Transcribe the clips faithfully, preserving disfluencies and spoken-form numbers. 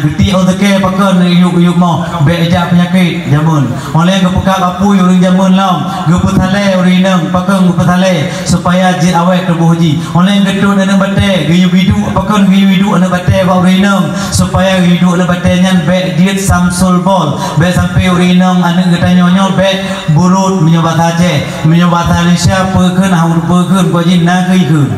Geuti ôn teuke pakon yub-yub mo, bèk jak peunyakét jameun. Óh lheueh geupeugah apui ureueng jameun lom, geupeusalé ureueng inong pakon geupeusalé supaya jeuet awét tuboh jih. Óh lheueh geutot aneuk batèe, geuyue biduek pakon geuyue biduek aneuk batèe bak ureueng inong supaya geuyue duek aneuk batèe nyan bèk jeuet samsul bol, bèk sampai ureueng inong aneuk geutanyoe nyoe bèk burot meunyoe basa Aceh, meunyoe basa Indonesia peue kheun hana peue kheun kok jih na keuh kheun.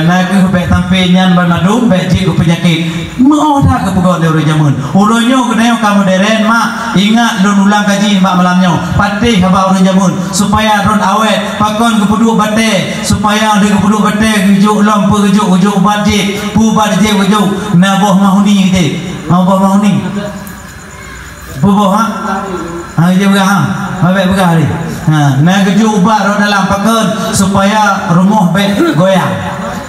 Na keuh bèk sampai nyan banmandum bèk jeuet keu peunyakét. Meu'oh that geupeugah lé ureueng jameun. Uroe nyoe geutanyoe ka modern, mak. Ingat lôn ulang kaji bak malam nyoe. Patéh haba ureueng jameun supaya droen awét. Pakon geupeuduek batèe supaya lheueh geupeuduek batèe geujok lom peue geujok, geujok ubat jép. Peue ubat jép geujok? Na boh mahuni jép. Ha, boh mahuni. Peue boh, ha? Ha, jeuet peugah, ha? Bèk peugah lé. Ha, na geujok ubat rot dalam pakon supaya rumoh bèk goyang.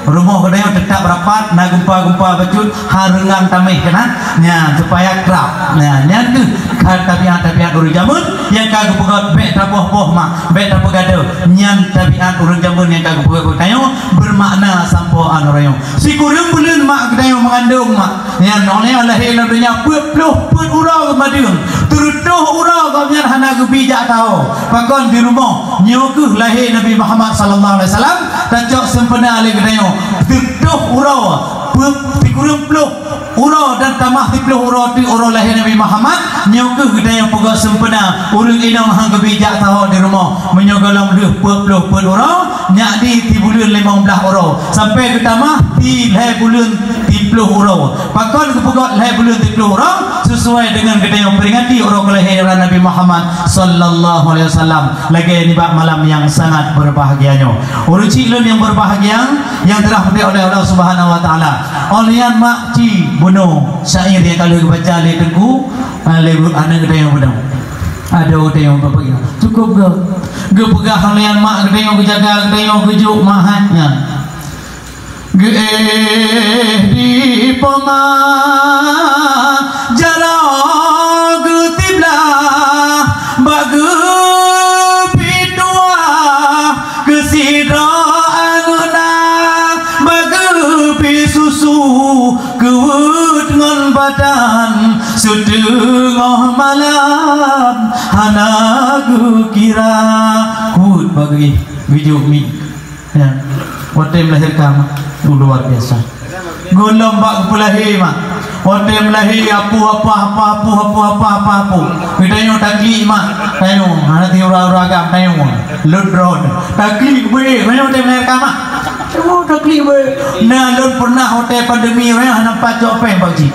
Rumoh geutanyoe teutap rapat, na gempa-gempa bacut, hana reungan taméh keunan. Nyan supaya krab. Nyan, nyan keuh ka tabiat-tabiat ureueng jameun nyang ka geupeugah bèk taboh-boh mak, bèk tapeugadoh. Nyan tabiat ureueng jameun nyang ka geupeugah keu tanyoe, bermakna sampoe an uroe nyoe. Sikureueng buleuen mak geutanyoe meungandong mak. Nyan, óh lheueh lahé lam donya peuet ploh peuet uroe geumadeueng, teureutôh uroe gobnyan hana geubi jak taho. Pakon di rumoh? Nyoe keuh lahé Nabi Muhammad sallallahu alaihi wasallam, tacok sempena lé geutanyoe. Teureutôh uroe, peuet, sikureueng ploh uroe dan tamah siploh uroe teuk uroe lahé Nabi Muhammad, nyoe keuh geutanyoe peugah sempena. Ureueng inong hana geubi jak taho di rumoh. Meunyoe gohlom lheueh peuet ploh peuet uroe, nyak di sibuleuen limong blaih uroe, sampai geutamah di lhèe buleuen siploh uroe. Pakon geupeugah lhèe buleuen siploh uroe? Sesuai dengan geutanyoe peringati uroe keulahiran Nabi Muhammad sallallahu alaihi wasallam. Lagèe nibak malam nyang sangat berbahagia nyoe. Ureueng chik lôn nyang berbahagia, nyang teurah peudeh oleh Allah Subhanahu wa Taala. Óh lheueh nyan mak ci bunoe syair nyang ka lheueh geubaca lé Teungku, lé aneuk geutanyoe bunoe. Adoe, geutanyoe bapak ya. Cukup geu. Geupeugah lé mak geutanyoe, geujaga geutanyoe, geujok mak hai nyan. Geuéh di poma jaroe geutiblah bak geupituah keu sidroe aneuk na bak geupisusu keuweuet ngon badan seuteungoh malam hana geukira. Keuweuet bak geuéh bijôk mi. Ya. Watèe melahirkan, tu luar biasa. Gohlom bak geupeulahé mak. Watèe melahé apoh apa apa apoh apa apa apa apoh. Geutanyoe taklik mak. Tanyoe hana tiura-ura agam tanyoe. Lôn droe. Taklik beuh, tanyoe watèe melahirkan mak. Tanyoe taklik beuh. Na lôn pernah watèe pandemi, tanyoe hana pat cok péng bak jih.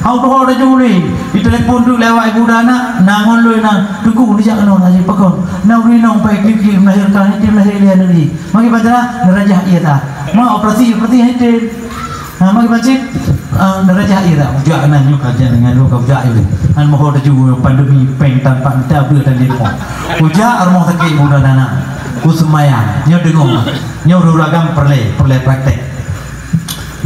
Hau doho laju lé, ditelepon tu lewat ibu dan anak, na ngon lôn na, "Teungku, neujak keunoe na jih pakon? Na ureueng inong pai klik-klik melahirkan, item lahé lé aneuk jih. Magi pacara, neurajah ie ta. Ma operasi, operasi item. Ha, magi pacit, ah, neurajah ie ta." Ujak na nyoe ka jak ngon lôn ka ujak ie. Kan moho laju pandemi péng tanpa minta beu dan demo. Ujak rumoh sakét ibu dan anak. Ku seumayang, nyoe deungoe. Nyoe ureueng agam peureulèe, peureulèe praktek.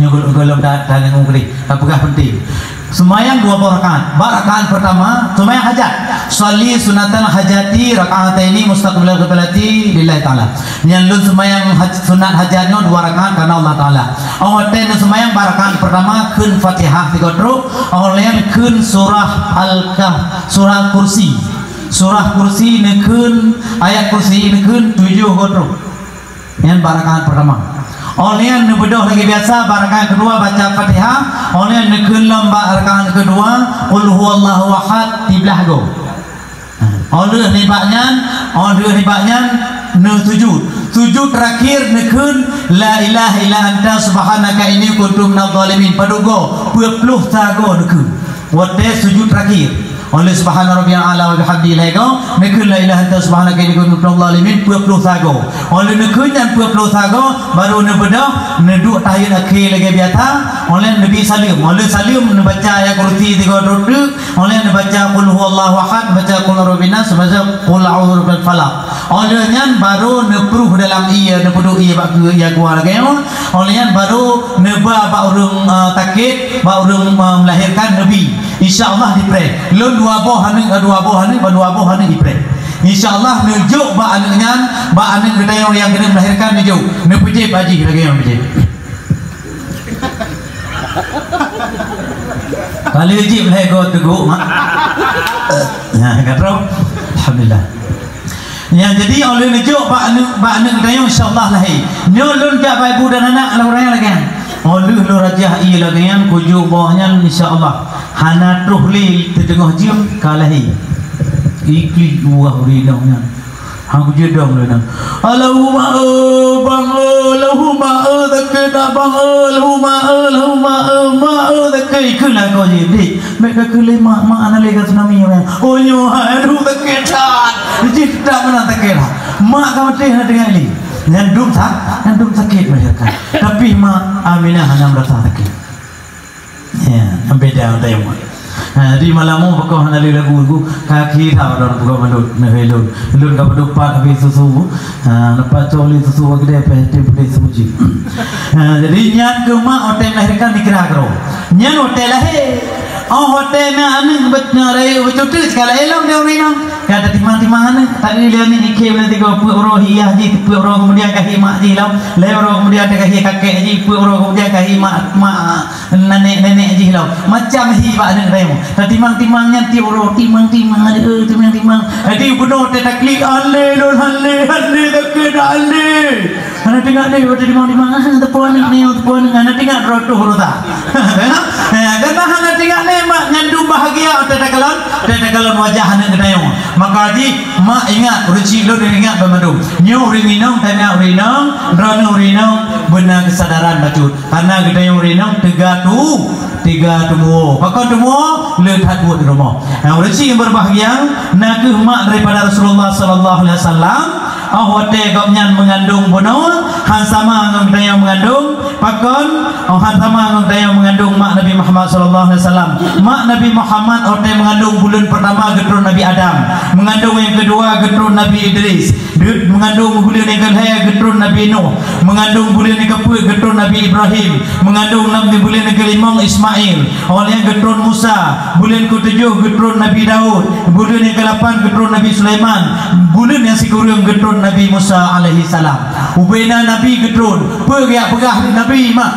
Nyoe goh-, gohlom ta-, tadeungoe keudeh, tapeugah penting. Seumayang dua boh rakaat. Bak rakaat pertama, seumayang hajat. Shalli sunnatal hajati rak'ataini mustaqbilal qiblati lillahi ta'ala. Nyan lôn seumayang haj-, sunat hajat nyoe dua rakaat karena Allah Ta'ala. Óh watèe nyoe seumayang bak rakaat pertama kheun Fatihah tiga trok, óh lheueh nyan kheun surah Al-Kahf, surah Kursi. Surah Kursi neukheun, ayat Kursi neukheun tujoh go trok. Nyan bak rakaat pertama. Óh lheueh nyan neubeudôh lagèe biasa, bak rakaat kedua baca Fatihah, óh lheueh nyan neukheun lom bak rakaat kedua, Qul huwallahu ahad, siblah go. Óh lheueh nibak nyan, óh lheueh nibak nyan neusujud. Sujud terakhir neukheun, "La ilaha illa anta subhanaka inni kuntu minadh dhalimin." Padub go, peuet ploh sa go neukheun. Watèe sujud terakhir. Óh lheueh subhana rabbiyal a'la wa bihamdihi lhèe go, neukheun la ilaha illa anta subhanaka inni kuntu minadh dhalimin peuet ploh sa go. Óh lheueh neukheun nyan peuet ploh sa go, baru neubeudôh, neuduek tahiyat akhé lagèe biasa, óh lheueh neubi saleuem. Óh lheueh saleuem neubaca ayat kursi tiga trok teuk, óh lheueh neubaca qul huwallahu ahad, neubaca qul a'udzu birabbin nas, neubaca qul a'udzu birabbil falaq. Óh lheueh nyan baru neupruh dalam ie, neupeuduek ie bak keue ie gua lagèe nyoe. Óh lheueh nyan baru neuba bak ureueng, eh, sakét, bak ureueng, eh, melahirkan neubi. Insya Allah dipreh. Lôn dua boh aneuk, eh, dua boh aneuk, bak dua boh aneuk dipreh. Insya Allah neujok bak aneuk nyan, bak aneuk geutanyoe nyang keuneuk melahirkan neujok. Neupeujép bak jih lagèe nyoe neujép. Kali jih lhèe go teugok, mak. Nah, ka trôh. Alhamdulillah. Nyan jadi, 'oh lheueh neujok bak aneuk, bak aneuk geutanyoe, insya Allah lahé. Nyoe lôn jak bak ibu dan anak, lah ureueng lagèe nyan. 'Oh lheueh lôn rajah ie lagèe nyan, kujok bak nyan, insya Allah. Hana trôh lé teuteungoh jeuem ka lahé. Iklik buah ureueng inong nyan. Han kujidong lé nyan. Allahumma, eh, bang, eh, Allahumma, eh, sakét dah, bang, eh, Allahumma, eh, Allahumma, eh, mak, eh, sakét. Ikheun lakoe jih, "Dek, bèk ka keu lé mak, mak hana lé ka tsunami nyan." "Oh, nyoe hai, aduh, sakét that." Jih that meunan sakét that. Mak ka maté hana teuingat lé. Nyan dum sa-, nyan dum sakét melahirkan. Tapi mak Aminah hana meurasa sakét. Ya, beda ngon tayong. Ha, jadi malam nyoe pakon hana lé lagu, lagu kaki tau dalam buka malut, nah, lôn. Lôn ka padub pat habéh susu. Ha, lepas tu lé susu bak keudè, peh tim beli susu jih. Ha, jadi nyan keuh mak watèe melahirkan dikira keudroe. Nyan watèe lahé. Oh, watèe na aneuk bet-, na rayeuk beucuti, sekali lom dia ureueng inong. Ka tatimang-timang aneuk, tak lé aneuk ikhé bulan tiga, peuet uroe hiah jih, peuet uroe kemudian ka hi mak jih lom. Lhèe uroe kemudian ka hi kakek jih, peuet uroe kemudian ka hi mak, mak Nenek-nenek jih lom, macam hi bak aneuk rayeuk. Tatimang-timang nyan tiep uroe, timang-timang, aneuk, eh, timang-timang. Jadi bunoe teuh taklik, "Alé lôn, alé, alé, takheun alé." Hana teuingat lé, watèe timang-timang, ah, teupeu aneuk nyoe, teupeu aneuk, hana teuingat droe tôh rosa. Eh, karena hana teuingat lé mak nyan dum bahagia watèe takalon, watèe takalon wajah aneuk geutanyoe. Maka jih, mak ingat, ureueng chik lôn ingat banmandum. Nyoe ureueng inong, teuingat ureueng inong, droeneuh ureueng inong, beuna keusadaran bacut. Karena geutanyoe ureueng inong teuga tu, teuga teumuwoe. Pakon teumuwoe? Le that buet di rumoh. Nah, ureueng chik nyang berbahagia, nakeuh mak daripada Rasulullah sallallahu alaihi wasallam. Oh watèe gobnyan meungandong bunoe, han sama ngon geutanyoe meungandong. Pakon? Oh han sama ngon geutanyoe meungandong mak Nabi Muhammad sallallahu alaihi wasallam. Mak Nabi Muhammad watèe meungandong buleuen pertama geutron Nabi Adam. Meungandong nyang keudua geutron Nabi Idris. Deuh, meungandong buleuen nyang keulhèe geutron Nabi Nuh, meungandong buleuen nyang keupeuet geutron Nabi Ibrahim, meungandong nam di buleuen nyang keulimong Ismail, 'oh lheueh nyan geutron Musa, buleuen keutujoh geutron Nabi Daud, buleuen nyang keulapan geutron Nabi Sulaiman, buleuen nyang sikureueng geutron Nabi Musa alaihissalam. Ubena nabi geutron, peue geujak peugah lé nabi mak?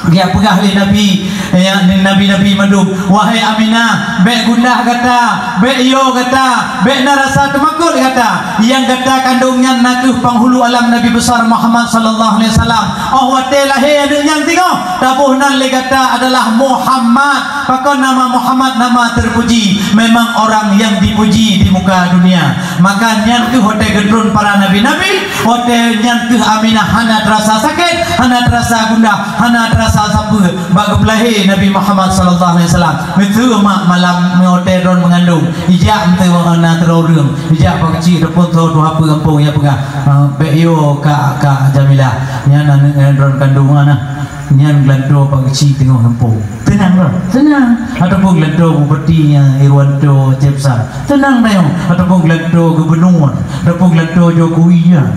Geujak peugah lé Nabi, ya, nabi-nabi mandum, "Wahai Aminah, bèk gundah gata, bèk yo gata, bèk na rasa teumakot gata. Nyang gata kandong nyan nakeuh panghulu alam Nabi besar Muhammad sallallahu alaihi wasallam. Oh watèe lahé aneuk nyan singoh, taboh nan lé gata adalah Muhammad." Pakon nama Muhammad nama terpuji? Memang orang yang dipuji di muka dunia. Maka nyan keuh watèe geutron para nabi-nabi, watèe nyan keuh Aminah hana teurasa sakét, hana teurasa gundah, hana teurasa sapeue. Bak geupeulahé Nabi Muhammad sallallahu alaihi wasallam, meuteue mak malam watèe droen meungandong, ijak meuteue na keudroe ureueng, ijak bak keuchik ataupun soe tuha peuet gampông nyang peugah, "Ah, bèk yo kak, kak Jamilah, nyan aneuk droen kandong na." Nyan geulantoe bak keuchik teungoh gampông. Teunang droen, teunang. Ataupun geulantoe bupati nyan Irwanto Cemsa. Teunang tanyoe. Ataupun geulantoe gubernur, ataupun geulantoe Jokowi nyan.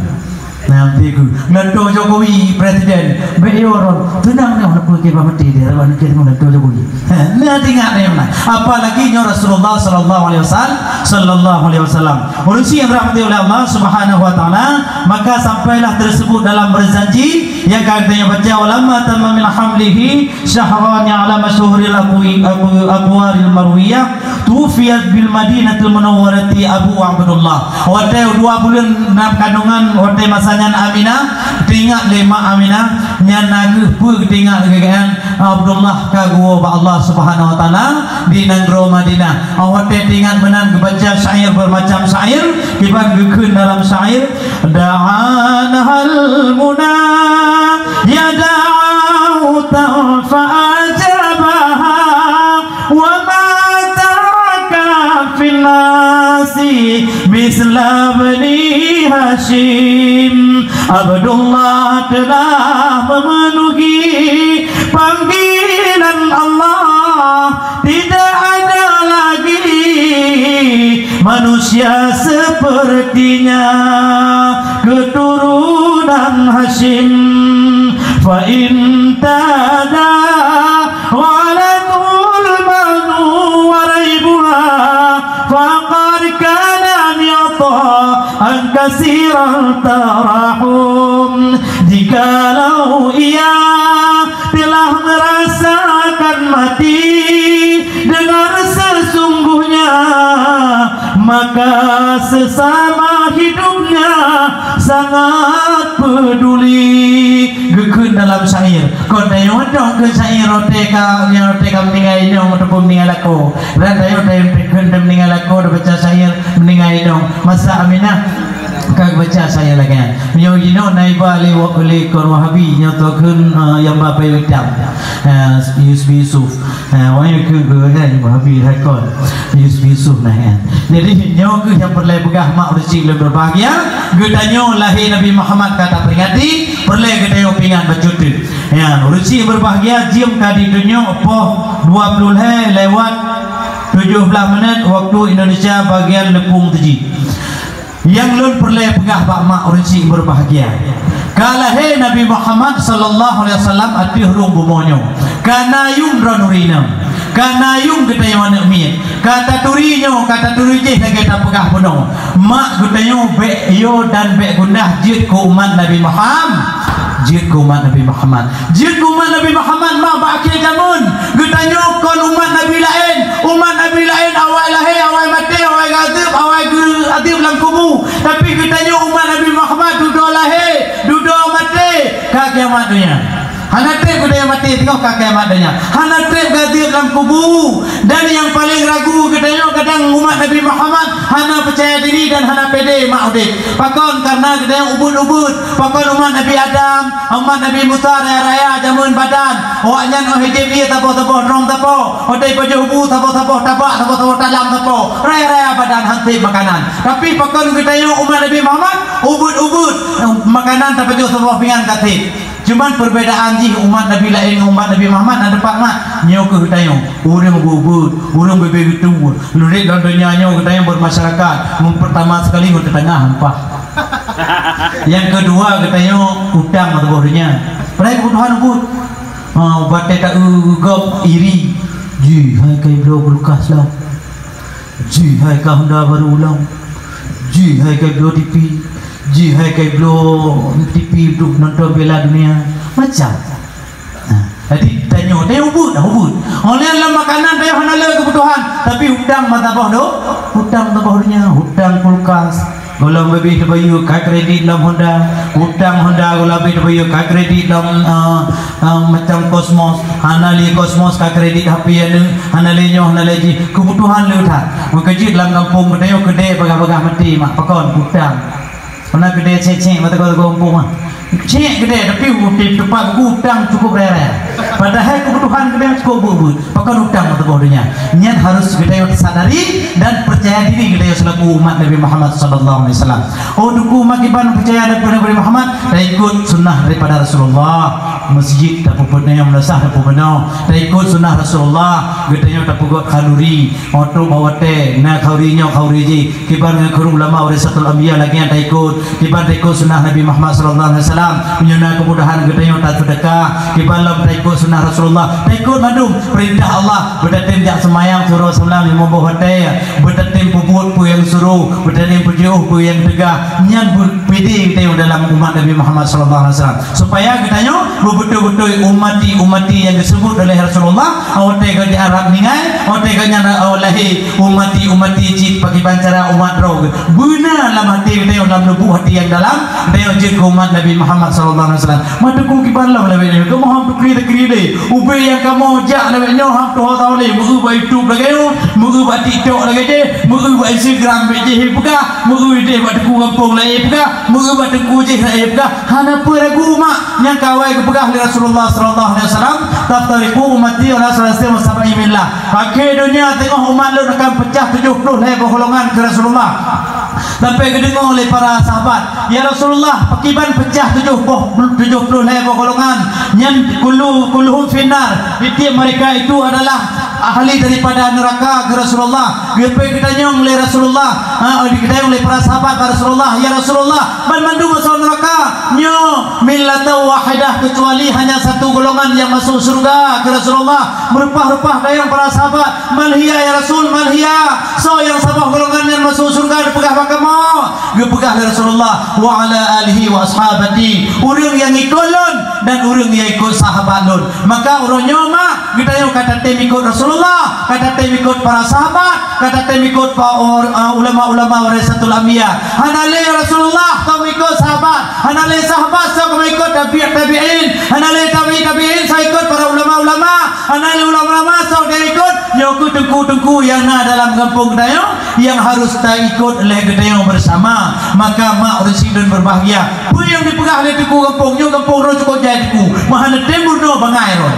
Nah, beutôi keuh. Geulantoe Jokowi presiden. Bèk yo droen. Teunang tanyoe, ataupun kiban meuti dia, ataupun geulantoe Jokowi. Nah, teuingat tanyoe nah. Apalagi nyoe Rasulullah sallallahu alaihi wasallam, sallallahu alaihi wasallam. Ureueng chik nyang dirahmati oleh Allah Subhanahu wa taala, maka sampailah tersebut dalam berjanji nyang ka geutanyoe baca, "Walamma tamma min hamlihi syahrani ala masyhuril aqwi-, aqwi-, aqwalil marwiyah, tuwufiyat bil Madinatil Munawwarati Abu Abdullah." Watèe dua buleuen lam kandungan, watèe masa nyan Aminah, teuingat lé mak Aminah, nyan nakeuh peue teuingat lagèe nyan, Abdullah ka geuwoe bak Allah Subhanahu wa taala di nanggroe Madinah. Watèe teuingat meunan geubaca syair bermacam syair, kiban geukheun dalam syair, "Da'anahal muna ya da'awatan fa'ajabaha, wa ma taraka fin nasi misla bani Hashim." Abdullah telah memenuhi panggilan Allah, tidak ada lagi manusia sepertinya, keturunan Hashim. Fa in tada walatul manu wa raibuha, faqad kana mi'ta'an kasiran tarahum. Jikalau ia telah merasa Mati dengan sesungguhnya, maka sesama hidupnya sangat peduli. Geukheun dalam syair. Kon tanyoe dong keu syair rot ka, nyang rot ka meuninggai inong ataupun meuninggai lakoe. Dan tanyoe, tanyoe kheun meuninggai lakoe, tabaca syair meuninggai inong. Masa Aminah ka baca syair lagèe nyan. Meunyoe jinoe na iba lé wa-, lé kon Wahabi, nyoe tokheun, eh, nyang ba payong itam. Eh, Yusuf Yusuf. Eh, wahai keu, keu, eh, Wahabi hai kon. Yusuf Yusuf nah, eh. Jadi, nyoe keuh nyang peureulèe peugah mak ureueng syik lôn berbahagia. Geutanyoe lahé Nabi Muhammad ka taperingati, peureulèe geutanyoe peuingat bacut teuk. Ya, ureueng syik berbahagia, jeuem ka di dunia poh dua puluh lhèe lewat tujoh blah minit waktu Indonesia bagian leupong teujih. Nyang lôn peureulèe peugah bak mak ureueng syik berbahagia. Ka lahé Nabi Muhammad sallallahu alaihi wasallam ateueh rhueng bumoe nyoe. Ka na yuem droeneuh inong. Ka na yuem geutanyoe aneuk miet. Ka taturi nyoe, ka taturi jih lagèe tapeugah bunoe. Mak geutanyoe bèk yo dan bèk gundah jeuet keu umat Nabi Muhammad. Jeuet keu umat Nabi Muhammad. Jeuet keu umat Nabi Muhammad, mak, bak akhé jameun. Geutanyoe kon umat nabi laén. Umat nabi laén awai lahé, awai maté, awai geuazeub, awai geuazeub lam kubu. Tapi geutanyoe umat Nabi Muhammad dudoe lahé, dudoe maté, ka kiamat donya. Hana trép geutanyoe maté, teungoh ka kiamat donya. Hana trép geuazeub lam kubu. Dan nyang paleng ragu geutanyoe kadang umat Nabi Muhammad hana peucaya diri dan hana pédé mak udép. Pakon? Kareuna geutanyoe ubit-ubit. Pakon umat Nabi Adam, umat Nabi Musa raya-raya jameun badan. Awaknyan óh jieb ié saboh-saboh drom sapo, óh jipajoh bu saboh-saboh tabak, saboh-saboh talam sapo. Raya-raya badan han sép makanan. Tapi pakon geutanyoe umat Nabi Muhammad, ubit-ubit, makanan tapajoh saboh pingan ka sép. Cuman perbedaan jih umat Nabi laén ngon umat Nabi Muhammad na teumpat mat. Nyoe keuh geutanyoe, ureueng ubit-ubit, ureueng bebe geutu. Lurét lam donya nyoe geutanyoe bermasyarakat, ngon pertama sekali ngon tetangga hampah. Nyang keudua geutanyoe utang lam tuboh donya. Padahai keubutuhan ubit. Ha, batée ta-eu gob iri. Jih hai kai bloe kulkas lom. Jih hai ka Honda baru lom. Jih hai kai bloe T V. Jih hai kai bloe T V untuk nonton Piala Dunia. Macam. Nah, jadi tanyoe, tanyoe ubit dah, ubit. Oleh lam makanan tanyoe hana le keubutuhan, tapi utang mata boh tu, utang mata boh dunia, utang kulkas. Gohlom bebe teubayeue ka kredit lam Honda, utang Honda gohlom bebe teubayeue ka kredit lam, eh, eh, macam Cosmos, hana le Cosmos ka kredit H P aneuk, hana le nyoe, hana le jih, keubutuhan le that. Meukeujeuet lam gampông geutanyoe keudè bagah-bagah maté mak pakon utang. Pernah keudè cék-cék mata goh-goh gampông ah. Cék keudè tapi utang teumpat buku utang cukup raya-raya. Padahai keubutuhan keudè cukup buet-buet. Pakon utang mata goh dunia. Nyan harus geutanyoe sadari dan percaya diri geutanyoe selaku umat Nabi Muhammad sallallahu alaihi wasallam. Oh, teungku, mak kiban percaya dan Nabi Muhammad, taikut sunnah daripada Rasulullah. Masjid tapeubuet nyoe, madrasah tapeubuet nyoe. Taikut sunnah Rasulullah, geutanyoe tapeugot khanduri. Oto bak watée, na khanduri nyoe, khanduri jih. Kiban ngon khanduri ulama warisatul anbiya lagée nyan taikut. Kiban taikut sunnah Nabi Muhammad sallallahu alaihi wasallam. Meunyoe na keumudahan geutanyoe taseudeukah. Kiban lom taikut sunnah Rasulullah. Taikut mandum perintah Allah. Beutatem jak seumayang suroh seumayang limong boh watée. Beutatem peubuet peue nyang suroh. Beutatem peujiôh peue nyang teugah. Nyan beu-, pede geutanyoe dalam umat Nabi Muhammad sallallahu alaihi wasallam. Supaya geutanyoe beubeutôi-beutôi umati-umati nyang geuseubut oleh Rasulullah, watée geuh di Arab ninggai, watée geuh nyan, oh, lahé umati-umati cit pakriban cara umat droe geuh. Beuna lam até geutanyoe, lam lubuk até nyang dalam, geutanyoe jeuet keu umat Nabi Muhammad sallallahu alaihi wasallam. Meuteukeu kiban lom lawét nyoe, kamoe han peukri-teukri deh. Ubé nyang kamoe jak lawét nyoe han tuho tahu lé, meu bak YouTube lagée nyoe, meu bak TikTok lagée jih, meu bak Instagram bék jih peugah, meu deh bak teungku gampông laén peugah, meu bak teungku jih laén peugah. Hana peue ragu mak nyang ka awai geupeugah lé Rasulullah sallallahu alaihi wasallam, "Taftariqu ummati ala salasin wa sab'ina millah." Akhé donya teungoh umat lôn akan peucah tujoh ploh lhée boh golongan, kheun Rasulullah. Sampai geudeungoe lé para sahabat, "Ya Rasulullah, pakriban peucah tujoh boh, tujoh ploh lhée boh golongan?" Nyan kullu, kulluhum finnar. Tiep-tiep mereka itu adalah ahli daripada neraka, kheun Rasulullah. Geupeu geutanyong lé Rasulullah, ha, geutanyong lé para sahabat bak Rasulullah, "Ya Rasulullah, banmandum asoe neraka?" "Nyoe, millatun wahidah, kecuali hanya satu golongan yang masuk surga," kheun Rasulullah. Meurupah-rupah tanyong para sahabat, "Man hiya ya Rasul, man hiya?" Soe nyang saboh golongan nyang masuk surga dipeugah bak kamoe? Geupeugah lé Rasulullah, "Wa ala alihi wa ashabati." Ureuëng nyang ikot lôn dan ureuëng nyang ikot sahabat lôn. Maka uroe nyoe mak geutanyoe ka tatem ikot Rasulullah, ka tatem ikot para sahabat, ka tatem ikot pa-, or-, uh, ulama-ulama warasatul anbiya. Hana lé Rasulullah soe ikot sahabat, hana lé sahabat soe ikot tabi' tabi'in, hana lé tabi' tabi'in soe ikot para ulama-ulama, hana lé ulama-ulama soe ikot nyoe keuh teungku-teungku nyang na dalam gampông geutanyoe nyang harus taikot lé geutanyoe bersama. Maka mak ureuëng sidroe berbahagia. Peue nyang dipeugah lé teungku gampông nyoe, gampông droe cukôp jai teungku. Meuhana tem bunoe bangai droe.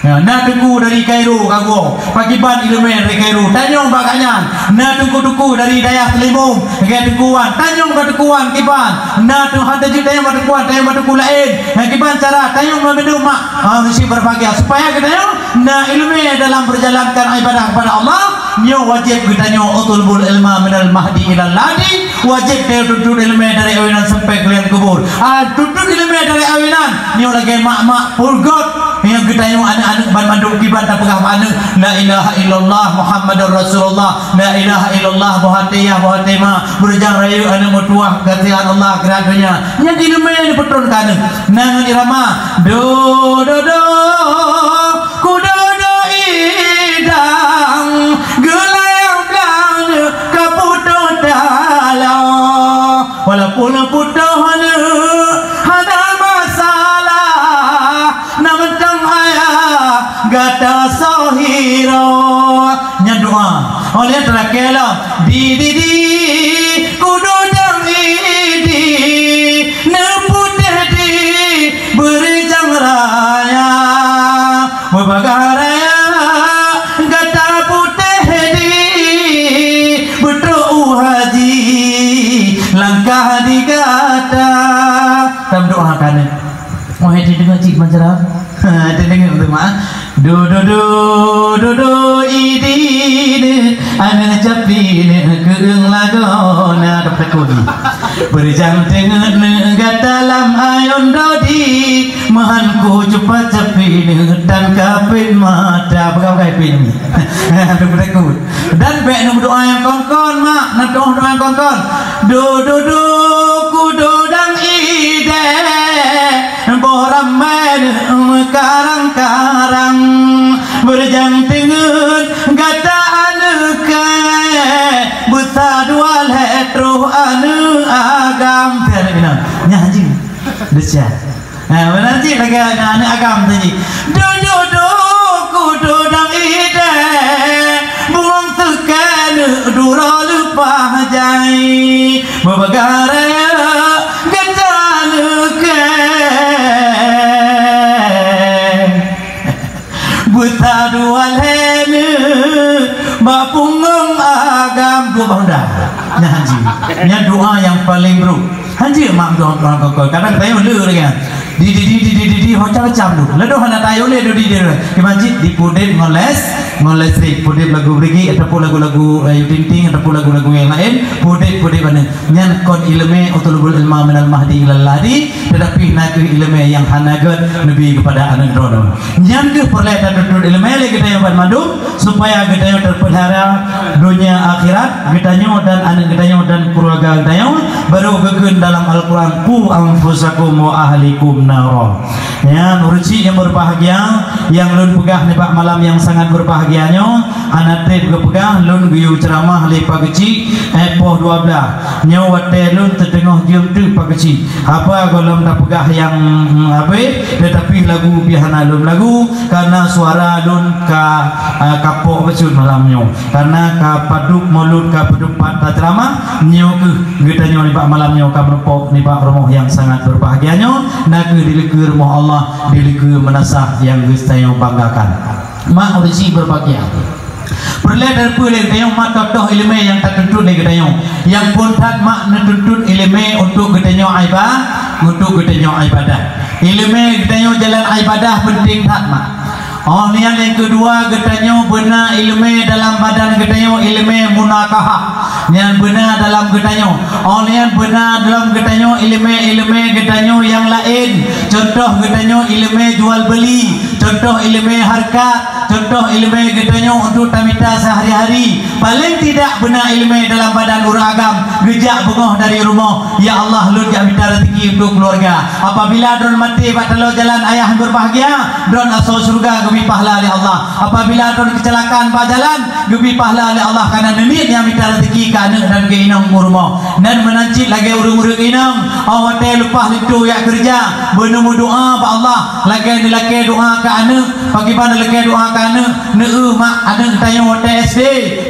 Ya, na teungku dari Kairo ka goe, pakiban ileumèe dari Kairo. Tanyong bak gobnyan, na teungku-teungku dari dayah Seulimong, lagèe teungku wan. Tanyong bak teungku wan kiban, na teungku hana jeuet tanyong bak teungku wan, tanyong bak teungku laén. Ngon kiban cara, tanyong bak mandum mak. Ha, meusti berbahagia. Supaya geutanyoe na ileumèe dalam berjalankan ibadah kepada Allah, nyoe wajéb geutanyoe utlubul ilma minal mahdi ilal lahdi. Wajéb tanyoe tuntut ileumèe dari awai nan sampai keulian kubur. Ah, tuntut ileumèe dari awai nan, nyoe lagèe mak-mak peugot nyang geutanyoe aneuk-aneuk banmandum kiban tapeugah bak aneuk, "La ilaha illallah Muhammadur Rasulullah, la ilaha illallah," boh até yah, boh até ma, beureujeung rayeuk aneuk meutuwah, kasihan Allah, geura donya. Nyan ileumèe nyang dipeutron keu aneuk. Na ngon irama, do, do, do, kudu do idang, geulayang blang ka putôh taloe. Walaupun putôh neuk hana masalah, na mantong ayah gata soe hiroe. Nyan doa. Oleh teurakèe lom, di, di, di, kudu dang idi, neuputéh di, beureujeung raya, beubagaih raya, gata putéh di, beutrok u haji, langkah di gata. Tameudoa keu aneuk. Wahai teudeungoe cit pancara. Ha, teudeungoe beutôi mak. Do, do, do, do, do, idi neuk, aneuk capi neuk keueung lagoe na dok takun. Beureujeung teungeut neuk gata lam ayon dodi, meuhan ku cupat capi neuk tan kapét mata. Peugah-peugah pih neuk. Dok takun. Dan bèk neumeudoa nyang kon-kon, mak. Neudoa doa nyang kon-kon. Do, do, do, kudu dang idéh, boh ramé meukarang-karang. Beureujeung teungeut gata aneuk kèe, beusa dua lhèe troh aneuk agam. Nyan jih. Desya. Ha, meunan cit lagèe aneuk agam tadi. Dudoe kudu dang idéh, bungong seukée neuk duroe leupah jai. Beubagaih raya gata neukée, beusa dua lhèe neuk bak punggong agam dua boh honda. Nyan jih. Nyan doa nyang paleng brôk. Hanjeuet mak meudoa-doa kon-kon. Kadang tayue le lagèe nyan. Di, di, di, ho macam-macam tu. Leudôh hana tayue le, di, di, di. Di masjid, di pudeb ngon les, ngon listrik. Pudeb lagu Brigi, ataupun lagu-lagu, eh, Ayu Ting Ting, ataupun lagu-lagu nyang laén. Pudeb, pudeb aneuk. Nyan kon ileumèe utlubul ilma minal mahdi ilal lahdi. Tetapi na kheueh ileumèe nyang hana gèt neubi keupada aneuk droeneuh. Nyan kheueh peureulèe tatuntut ileumèe lé geutanyoe banmandum. Supaya geutanyoe teupeulihara donya akhirat geutanyoe dan aneuk geutanyoe dan keuluwarga geutanyoe, barô geukheun dalam Al-Quran, "Qu anfusakum wa ahlikum nara." Nyan ureueng chik nyang beubahgia, nyang lôn peugah nibak malam nyang sangat beubahgia nyoe, hana trép geupeugah lôn geuyue ceuramah lé Pak Keuchik, eh, poh dua blah. Nyoe watèe lôn teuteungoh jeuem teuk Pak Keuchik. Haba gohlom tapeugah nyang, mm, habéh, teutapi lagu pih hana lôn lagu, kareuna suara lôn ka, eh, kapok bacut malam nyoe. Kareuna ka padub mulod, ka padub pat taceuramah, nyoe kheueh geutanyoe nibak malam nyoe ka meurumpok nibak rumoh nyang sangat beubahgia nyoe, na kheueh di likeue rumoh Allah, di likeue meunasah nyang geutanyoe banggakan. Mak ureueng chik beubahgia. Peureulèe dan peue lé geutanyoe mak toh-toh ileumèe nyang tatuntut lé geutanyoe. Nyang phôn that mak neutuntut ileumèe untuk geutanyoe iba-, untuk geutanyoe ibadah. Ileumèe geutanyoe jalan ibadah peunteng that mak. Oh, nyan nyang keudua geutanyoe beuna ileumèe dalam badan geutanyoe ileumèe munakahah. Nyan beuna dalam geutanyoe. Oh, nyan beuna dalam geutanyoe ileumèe-ileumèe geutanyoe nyang laén. Contoh geutanyoe ileumèe jual beuli. Contoh ileumèe hareukat. Contoh ileumèe geutanyoe untuk tamita sehari-hari. Paléng tidak beuna ileumèe dalam badan ureueng agam, geujak beungoh dari rumoh, "Ya Allah, lôn jak mita rezeki untuk keluarga." Apabila droen maté bak taloe jalan ayah nyang berbahagia, droen asoe syeuruga geubri pahala lé Allah. Apabila droen kecelakaan bak jalan, geubri pahala lé Allah karena neuniet nyang mita rezeki keu aneuk dan keu inong u rumoh. Dan meunan cit lagèe ureueng-ureueng inong, 'oh watèe leupah linto jak keureuja, beuna meudoa bak Allah, lagèe neulakèe doa keu aneuk, pakriban neulakèe doa keu aneuk, neueu mak aneuk geutanyoe watèe S D,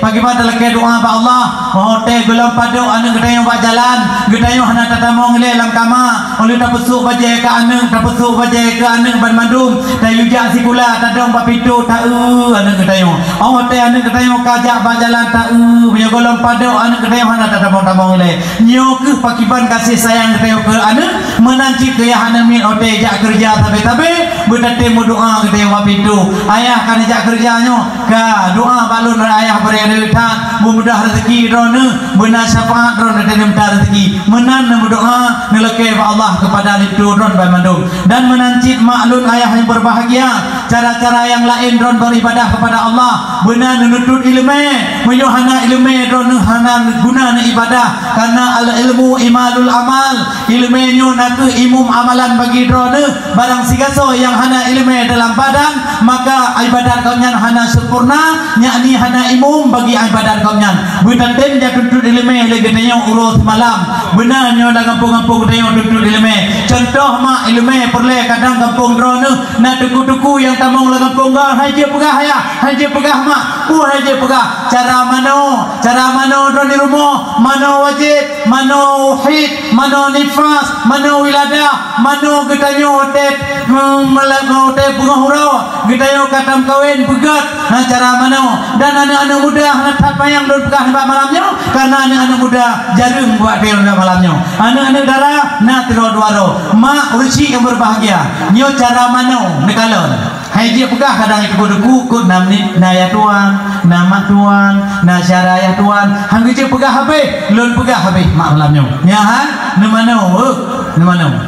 pakriban neulakèe doa bak Allah, 'oh watèe gohlom padub aneuk geutanyoe bak jalan, geutanyoe hana tatamong ilèe lam kama, 'oh lheueh tapeusôk bajèe keu aneuk, tapeusôk bajèe keu aneuk banmandum, tayue jak sikula, tadong bak pintoe, taeu aneuk geutanyoe. 'Oh watèe aneuk geutanyoe ka jak bak jalan, taeu, meunyoe gohlom padub aneuk geutanyoe hana tatamong-tamong ilèe. Nyoe keuh pakriban gaséh sayang geutanyoe keu aneuk, meunan cit keu yah aneuk miet watèe jak keureuja sabé-sabé, beutatem meudoa geutanyoe bak pintoe. Ayah ka neujak keureuja nyoe, ka doa bak lôn, ayah bri rayeuk that, beumudah rezeki droeneuh, beuna syafaat droeneuh, neumita rezeki. Meunan neumeudoa, neulakèe bak Allah keupada linto droen banmandum. Dan meunan cit mak lôn ayah nyang berbahagia, cara-cara nyang laén droen beribadah kepada Allah, beuna neununtut ileumèe. Meunyoe hana ileumèe, droeneuh hana guna neuibadah, karena al-ilmu imadul amal. Ileumèe nyoe nakeuh imum amalan bagi droeneuh. Barang sigasoe nyang hana ileumèe dalam badan, maka ibadat gobnyan hana sempurna, yakni hana imum bagi ibadat gobnyan. Beutatem jak tuntut ileumèe lé geutanyoe uroe seumalam. Beuna nyoe lam gampông-gampông geutanyoe tuntut ileumèe. Contoh mak, ileumèe peureulèe kadang gampông droeneuh na teungku-teungku nyang tamong lam gampông, hai jeuet peugah ayah, hai jeuet peugah mak, peue hai jeuet peugah. Cara manoe, cara manoe droeneuh di rumoh, manoe wajéb, manoe haid, manoe nifas, manoe wiladah, manoe geutanyoe watèe, mm, mala-, watèe beungoh uroe, geutanyoe ka tameukawen, beugèt, na cara manoe. Dan aneuk-aneuk muda hana that payang lôn peugah nibak malam nyoe, karena aneuk-aneuk muda jareueng bak payang nibak malam nyoe. Aneuk-aneuk dara na sidroe dua droe. Mak ureueng chik nyang berbahagia, nyoe cara manoe neukalon. Hai jeuet peugah kadang teungku-teungku, kôt na miet, na yah tuan, na mak tuan, na syedara yah tuan. Han geujeuet peugah habéh, lôn peugah habéh mak malam nyoe. Nyan ha, neumanoe, eh, neumanoe.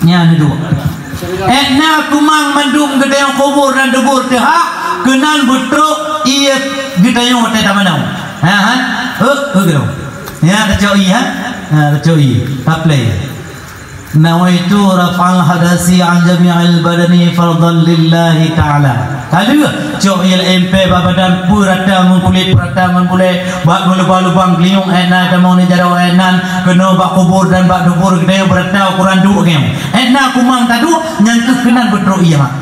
Nyan neuduek. Ék na kumang mandum geutanyoe kubur dan dubur teuhah, keunan beutrok ié geutanyoe watèe tamanoe. Ha, ha. Eh, eh, geutanyoe. Nyan tacok ié, ha. Ha, tacok ié. Taplè. Nawaitu raf'al hadasi an jami'il badani fardhan lillahi ta'ala. Ka lheueh cok ié laén pèh bak badan, peurata ngon kulét, peurata ngon bulèe, bak ngon lubang-lubang geulinyueng, ék na tamong neujaroe, ék nan keunoe bak kubur dan bak dubur geutanyoe beurata ukoran duek geutanyoe. Ék na kumang taduek, nyan keuh keunan beutrok ié mak.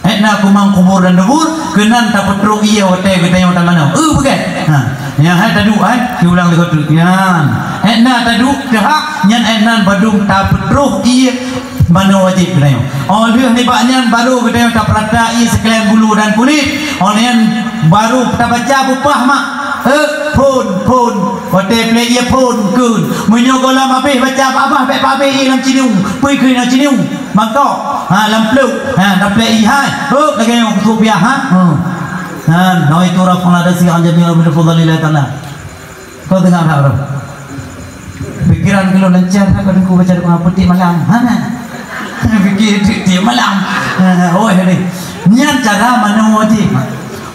Ék na kumang kubur dan dubur, keunan tapeutrok ié watèe geutanyoe tamanoe. Eh, beugèt. Ha, nyan hai taduek, hai. Siulang lé goe treuk. Nyan. Ék na taduek teuhah, nyan ék nan bandum tapeutrok ié manoe wajéb geutanyoe. 'Oh lheueh nibak nyan baru geutanyoe tapeurata ié sikalian bulu dan kulét. 'Oh nyan baru tabaca bupah mak. Eh, phôn, phôn. Watèe plè ié phôn, kheun. Meunyoe gohlom habéh baca bak babah, bèk babah ié lam cineung. Peue kheun lam cineung? Mangkok, ha, lam pluek, ha, taplè ié hai. Hop, lagèe nyoe keu biasa, ha. Hmm. Ha, nawaitu raf'al hadasi an jami'il badani fardhan lillahi ta'ala. Kau tengok tak tu? Pikiran keu lôn lancar tak, kau tengok baca doa peutik malam. Ha, nah. Fikir tiep-tiep malam. Ha, oh, ini. Nyan cara manoe wajéb.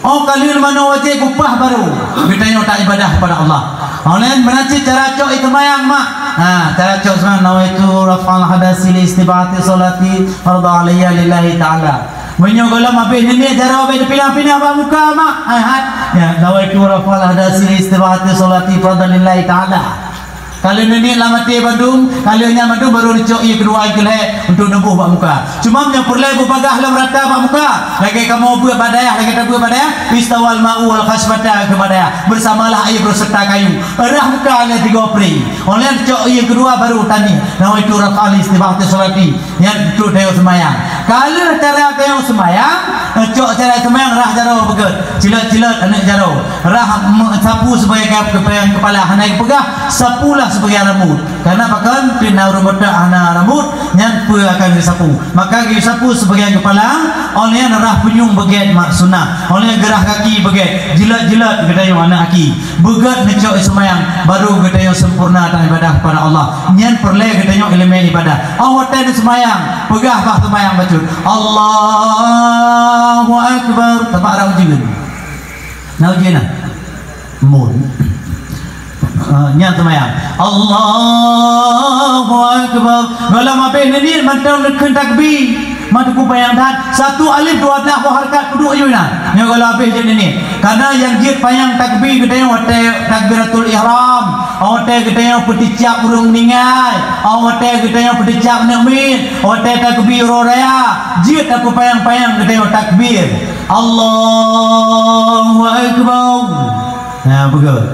'Oh ka lheueh manoe wajéb bupah baru geutanyoe taibadah kepada Allah. 'Oh nyan meunan cit cara cok ié seumayang mak. Ha, cara cok seumayang, nawaitu raf'al hadasi li istibahati sholati fardhu alayya lillahi ta'ala. Meunyoe gohlom habéh neuniet jaroe, bèk neupinah-pinah bak muka mak. Ha, ha. Ya, nawaitu raf'al hadasi li istibahati sholati fardhan lillahi ta'ala. Ka lheueh neuniet lam até bandum, ka lheueh nyan bandum baru neucok ié keudua nyang keu lhèe untuk neuboh bak muka. Cuma meunyoe peureulèe beubagaih lom rata bak muka, lagèe kamoe beuet bak dayah, lagèe tabeuet bak dayah, istawal ma'u wal khasfata keu bak dayah, beusamalah ié beureuseuta kayu. Rhah muka lé tiga pri. 'Oh lheueh cok ié keudua baru taniet. Nawaitu raf'al istibahati sholati. Nyan untuk tanyoe seumayang. Ka lheueh cara tanyoe seumayang, cok cara seumayang rhah jaroe beugèt. Cilot-cilot aneuk jaroe. Rhah me-, sapu sibagian kep-, kepala, hana geupeugah, sapulah sibagian rambut. Karena pakon? Keu Ureuëng botak hana rambot, nyan peue akan geusapu. Maka geusapu sibagian keupalang, óh lheueh nyan rhah punyueng beugét mak sunah. Óh lheueh nyan geurhah gaki beugét, jilot-jilot geutanyoe aneuk aki. Beugét neucok seumayang, baru geutanyoe sempurna tan ibadah kepada Allah. Nyan peureulée geutanyoe iéleumé ibadah. Óh watée neuseumayang, peugah bah seumayang bacut, "Allahu Akbar." Teuma rhah ujeuen. Na ujeuen na? Mun. Ah, nyan seumayang. Allahu Akbar. Gohlom habéh neuniet mantong neukheun takbir. Mantong kupayang that. Satu alif dua belas boh hareukat peuduek yue na. Nyoe gohlom habéh jeuet neuniet. Karena nyang jeuet panyang takbir geutanyoe watée takbiratul ihram. Watée geutanyoe peuticap ureuëng meuninggai. Watée geutanyoe peuticap aneuk miet. Watée takbir uroe raya. Jeuet takupayang-payang geutanyoe takbir. Allahu Akbar. Nah, beugét.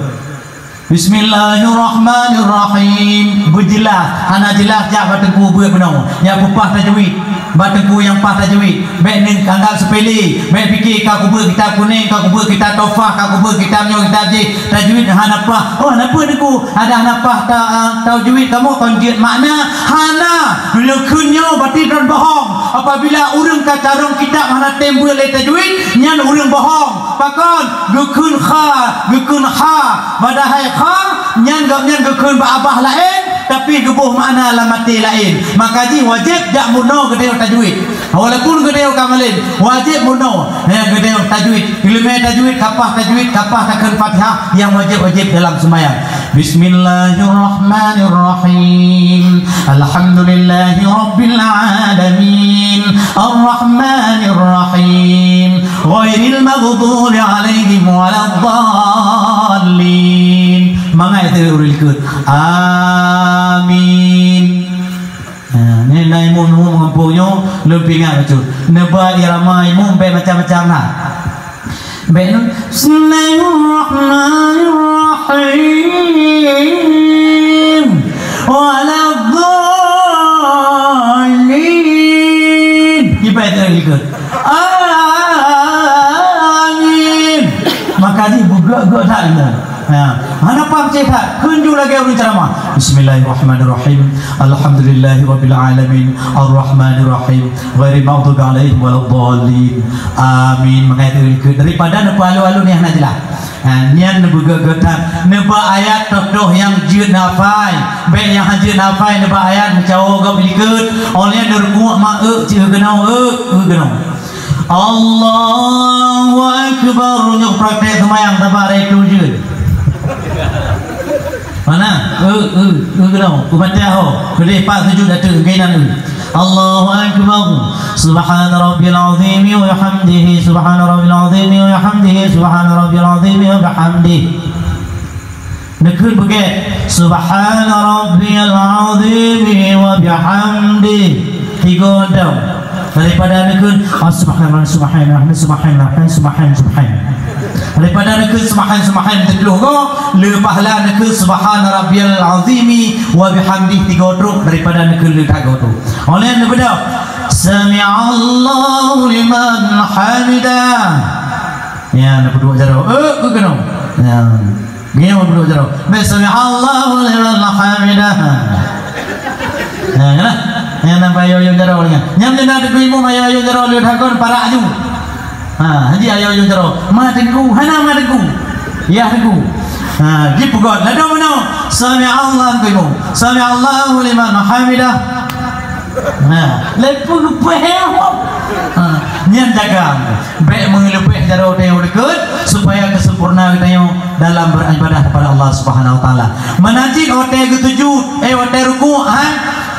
Bismillahirrahmanirrahim. Beujeulaih, hana jeulaih jak bak teungku beuet bunoe. Nyang peupah tajwid, bak teungku nyang pah tajwid. Bék neuanggab seupele, bék pike ka kubeuet kitab kunéng, ka kubeuet kitab Tuhfah, ka kubeuet kitab nyoe, kitab jih, tajwid hana pah. Oh, hana peue teungku, adak hana pah ta-, tajwid kamoe kon jeuet makna. Hana, neukheun nyoe bati droe bohong. Apabila ureuëng ka carông kitab hana tem beuet lé tajwid, nyan ureuëng bohong. Pakon? Geukheun kha, geukheun kha. Padahai kha nyan gobnyan geukheun bak babah laén, tapi geuboh makna lam até laén. Maka jih wajéb jak meurunoe geutanyoe tajwid. Walaupun geutanyoe ka malém, wajéb meurunoe. Nyan geutanyoe tajwid. Iéleumé tajwid, kapah tajwid, kapah takheun Fatihah nyang wajéb-wajéb dalam seumayang. Bismillahirrahmanirrahim. Alhamdulillahirabbil alamin. Arrahmanirrahim. Ghairil maghdubi alaihim waladdallin. Mangat teuh ureuëng likot. Amin. Ha, nyan na imum-imum gampông nyoe, lôn peuingat bacut. Neuba irama imum bék macam-macam na. Bék nyoe, "Bismillahirrahmanirrahim. Waladdallin." Kiban teuh likot. Amin. Maka jih beugét-gét that ilmu. Ha, hana paham cit that. Kheun ju lagée ureuëng ceramah. Bismillahirrahmanirrahim. Alhamdulillahirabbil alamin. Arrahmanirrahim. Ghairil maghdubi alaihim waladdallin. Amin. Mangat teuh likot. Daripada neupeualu-alu nyang hana jeulaih. Ha, nyan neubeugét-gét that. Neuba ayat toh-toh nyang jeuet neuhafai. Bék nyang hana jeuet neuhafai neuba ayat meucawo gob likot. Óh lheueh nyan neurukuk ma eu cit keunoe, eu, eu keunoe. Allahu Akbar. Nyoe praktek seumayang saban raya tujuh. Mana? Eu, eu, eu keunoe. Kubaca ho. Keudeh pat sujud ateueh keunan eu. Allahu Akbar. Subhana rabbiyal azimi wa bihamdihi. Subhana rabbiyal azimi wa bihamdihi. Subhana rabbiyal azimi wa bihamdihi. Neukheun beugét, "Subhana rabbiyal azimi wa bihamdihi." Tiga dong. Daripada neukheun, "Ah, subhanallah, subhanallah, subhanallah, subhan, subhan." Daripada neukheun subhan, subhan, teupluh go, leupah la neukheun, "Subhana rabbiyal azimi wa bihamdihi," tiga trok, daripada neukheun le that go trok. Óh lheueh neubeudôh, "Sami'allahu liman hamidah." Ya, neupeuduek jaroe. Eh, keu keunoe. Ya. Nyoe peuduek jaroe. Bèk sami'allahu liman hamidah. Nah, kan? Nyang na ayo-ayo jaroe nyan. Nyang na teungku imum ayo-ayo jaroe lé takon parak aju. Ha, haji ayo-ayo jaroe. Ma teungku, hana ma teungku. Yah teungku. Ha, jipeugöt. Ladôm meunoe. Sami'allahu teungku imum. Sami'allahu liman hamidah. Nah, leupah-leupah ya. Ha, nyan jaga. Bèk meuleupah jaroe tanyoe dikeue supaya keusempurna geutanyoe dalam beribadah kepada Allah Subhanahu wa taala. Meunan cit watèe geusujud, eh, watèe rukuk, ha?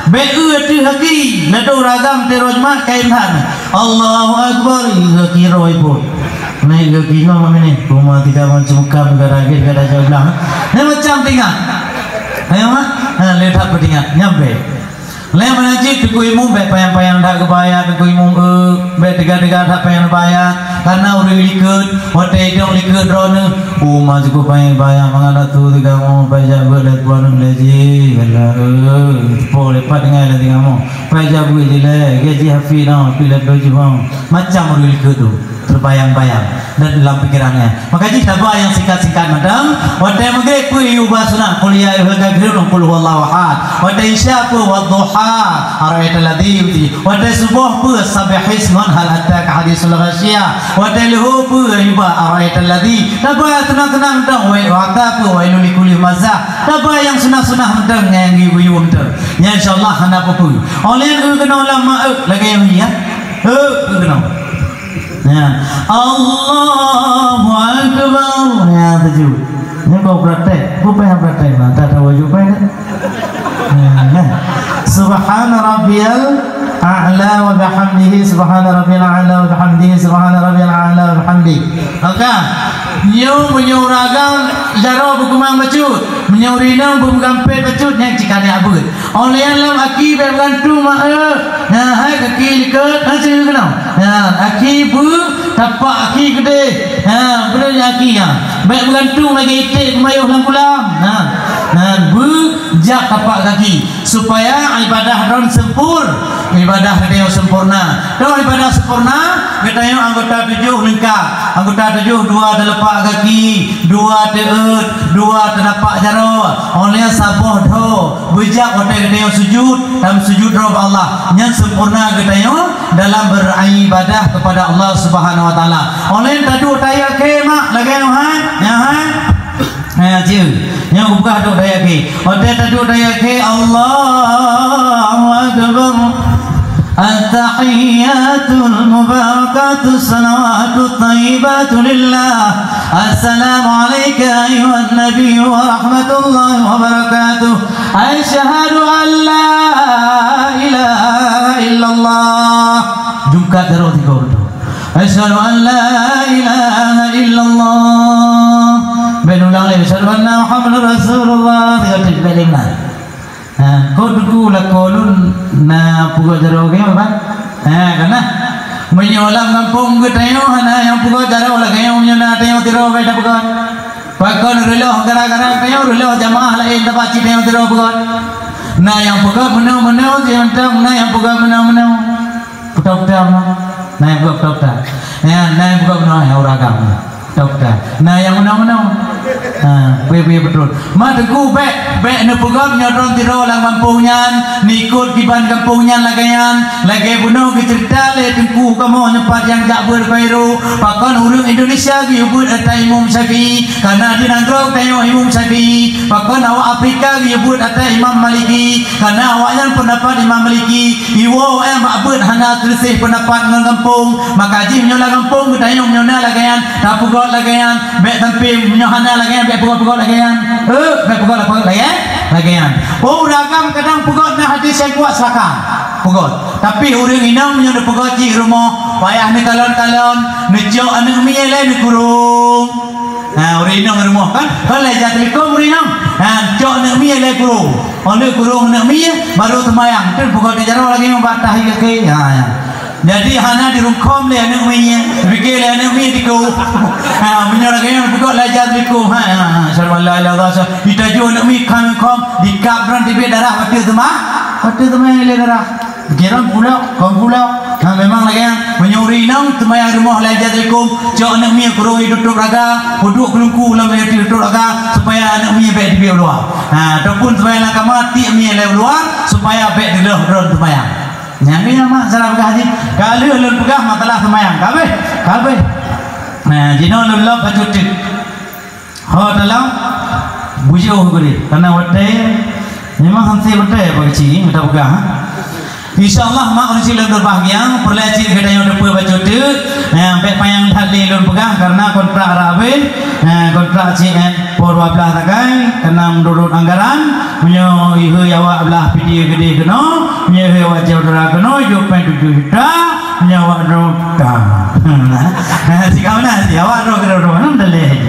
Bèk eu ateueh gaki, ladôm ragam teuh roh jeumat kain that. Allahu Akbar, eu gaki roh ipot. Naik gaki ngon mami ni, rumah tiga macam muka, tiga ragit, tiga daja blang. Ni macam teuingat. Ayo, mak. Ha, le that peuingat. Nyampe. Lheuh meunan cit teungku imum bèk panyang-panyang that geuba ayat teungku imum, eu, bèk teuga-teuga that panyang geuba ayat. Karena ureueng likot, watèe idong likot droeneuh, "Oh, ma cukôp panyang geuba ayat, mangat dak tu teuga mo, pai jak beuet lé puan lé jih." Kata, eu, po lepat tinggai lé teuga mo. Pai jak beuet jih lé, gaji hafi noh, pi lé tujoh mo. Macam ureueng likot tu. Bayang-bayang dan dalam pikiran nyan. Maka jih taba nyang singkat-singkat mantong. Watèe Maghrib peue yue ba sunat, qul ya ayyuhal kafirun, qul huwallahu ahad. Watèe Isya peue, wadduha, ara'aital ladzi yunji. Watèe Suboh peue, sabbihisma ngon hal ataka hadisul ghasyiyah. Watèe Luhô peue, yue ba ara'aital ladzi. Taba sunat-sunat mantong, wa, watèe peue, wailul likulli hamazah. Taba nyang sunat-sunat mantong, nyang yue-yue mantong. Nyan insya Allah hana peue-peue. Óh lheueh keunoe lam ma, eh, lagèe nyan, ya. Eh, keunoe. Ya. Allahu Akbar. Ya, tuju. Nyoe kau praktek. Kau payah praktek, nah. Tak tahu baju payah. Ya, ya. Subhana rabbiyal a'la wa bihamdihi, subhana rabbiyal a'la wa bihamdihi, subhana rabbiyal a'la wa bihamdihi. Maka, nyoe meunyoe ureueng agam jaroe beukeumang bacut, meunyoe ureueng inong beumeugampét bacut, nyan cit ka nyan abeuet. Óh lheueh nyan lam aki bèk meugantung mak eu. Nah, hai kaki likot, nah, cit keunoe. Nah, aki beu tapak aki keudeh. Nah, beudôh nyan aki nyan. Bèk meugantung lagèe iték geumayôh lam kulam. Nah, nah, beu jak tapak kaki supaya ibadah droen sempur, ibadah geutanyoe sempurna. Droen ibadah sempurna, geutanyoe anggota tujoh leungkap. Anggota tujoh, dua teulepak kaki, dua teuôt, dua teulapak jaroe. Óh lheueh nyan saboh dhoe. Beujak watèe geutanyoe sujud, dan sujud droe bak Allah. Nyan sempurna geutanyoe dalam beribadah kepada Allah Subhanahu wa Taala. Óh lheueh nyan taduek tahiyat akhé, mak, lagèe nyoe, hai? Nyan, hai? Ha, cit. Nyoe geupeugah duek tahiyat akhé. Watèe taduek tahiyat akhé, Allahu Akbar. At-tahiyyatul mubarakatus salawatut thayyibatu lillah. Assalamu alaika ayyuhan nabiyyu wa rahmatullahi wa barakatuh. Asyhadu an la ilaha illallah. Jungkat jaroe tiga beutôi. Asyhadu an la ilaha illallah. Bèk ulang lé, asyhadu anna Muhammadar Rasulullah. Tiga beutôi, bèk lé meunan. Ha, kok teungku lakoe lôn na peugöt jaroe lagèe nyoe, Bang? Ha, ka na. Meunyoe lam gampông geutanyoe hana nyang peugöt jaroe lagèe nyoe, meunyoe na tanyoe sidroe bèk tapeugöt. Pakon reuloh gara-gara tanyoe, reuloh jamaah laén tabat cit tanyoe sidroe peugöt. Na nyang peugöt meunoe-meunoe, si mantong na nyang peugöt meunoe-meunoe. Peutôh-peutôh na. Na nyang peugöt peutôh-peutôh. Ya, na nyang peugöt meunoe, ya, ureueng agam. Dokta. Na nyang meunoe-meunoe. Ha, beu-beu beutôi. Mak Teungku bèk, bèk neupeugöt nyoe droen sidroe lam gampông nyan, neuikot kiban gampông nyan lagèe nyan, lagèe bunoe geuceurita lé Teungku kamoe nyoe pat nyang jak beuet Kairo, pakon ureueng Indonesia geuyue beuet ata Imam Syafi'i, karena di nanggroe tanyoe Imam Syafi'i, pakon awak Afrika geuyue beuet ata Imam Maliki, karena awaknyan peundapat Imam Maliki, iwoe awaknyan bak beuet hana teuleuseh peundapat ngon gampông, maka jih meunyoe lam gampông geutanyoe meunyoe na lagèe nyan, tapeugöt lagèe nyan, bèk tampém, meunyoe hana lagèe nyan, bèk peugöt-peugöt lagèe nyan. Eh, bèk peugöt-peugöt lagèe, lagèe nyan. Oh, ureueng agam kadang peugöt na hadis nyang kuat silakan. Peugöt. Tapi ureueng inong meunyoe neupeugöt cit rumoh, payah neukalon-kalon, neucok aneuk mié lé neukurông. Ha, ureueng inong rumoh kan? Kan lhèe jam teulikong ureueng inong. Ha, cok aneuk mié lé kurông. Oh, lheueh kurông aneuk mié, baru seumayang. Teun peugöt di jaroe lagèe nyoe bak tahiyat akhé. Ha, ya. Jadi hana dirungkôm lé aneuk mié, pike lé aneuk mié dikeue. Ha, meunyoe lagèe nyan peugöt lhèe jam dikeue. Ha, ha, ha, asyhadu an la ilaha illallah, asyhadu, jitaju aneuk mié khan rungkôm, dikab droen teubiet darah, bateue teuma, bateue teuma lé darah. Pikiran pulok, kon pulok. Ha, memang lagèe nyan. Meunyoe ureueng inong seumayang rumoh lhèe jam dikeue, cok aneuk mié kurông di tutôp raga, peuduek keulungku lam lhèe tutôp raga, supaya aneuk mié bèk teubiet u luwa. Ha, ataupun seumayang lam kama, tiek mié lé u luwa, supaya bèk dilôh droen seumayang. Nyan keuh nyan mak, salah peugah jih. Ka lheueh lôn peugah masalah seumayang. Ka habéh? Ka habéh. Nah, jinoe lôn lom bacut teuk. Ho dalam bujôh keudeh. Karena watèe memang hana watèe bak keuchik, mita peugah, ha? Insya Allah, mak ureueng cit lôn beubahgia, peureulèe cit geutanyoe teupeue bacut teuk. Nah, bèk panyang that lé lôn peugah, karena kontrak rab habéh. Nah, kontrak cit, eh, Poh dua belas sagai, keunan meunurot anggaran, meunyoe ihôi awak blah Pidie Keudeh keunoe, meunyoe ihôi awak Syedara keunoe, jok péng tujoh juta, meunyoe awak droe juta. Nah, sikau na, si awak droe keudroe-droe, nam daleh.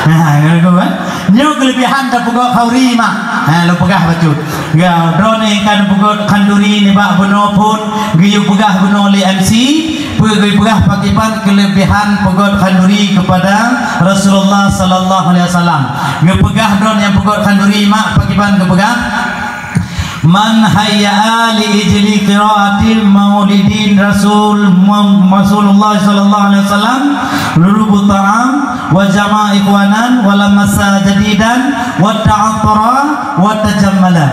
Nah, ngono kan? Nyoe keulebihan tapeugöt khanduri, mak. Nah, lôn peugah bacut. Ya, droeneuh kan peugöt khanduri nibak bunoe phôn, geuyue peugah bunoe lé M C. Peue geupeugah pakriban keulebihan peugöt khanduri keupada Rasulullah sallallahu alaihi wasallam? Geupeugah droe nyang peugöt khanduri, mak, pakriban geupeugah? Man hayya li ijli qiraatil maulidin Rasul, Rasulullah sallallahu alaihi wasallam, lurubu ta'am, wa jama'a ikhwanan, wa lamasa jadidan, wa ta'attara, wa tajammala.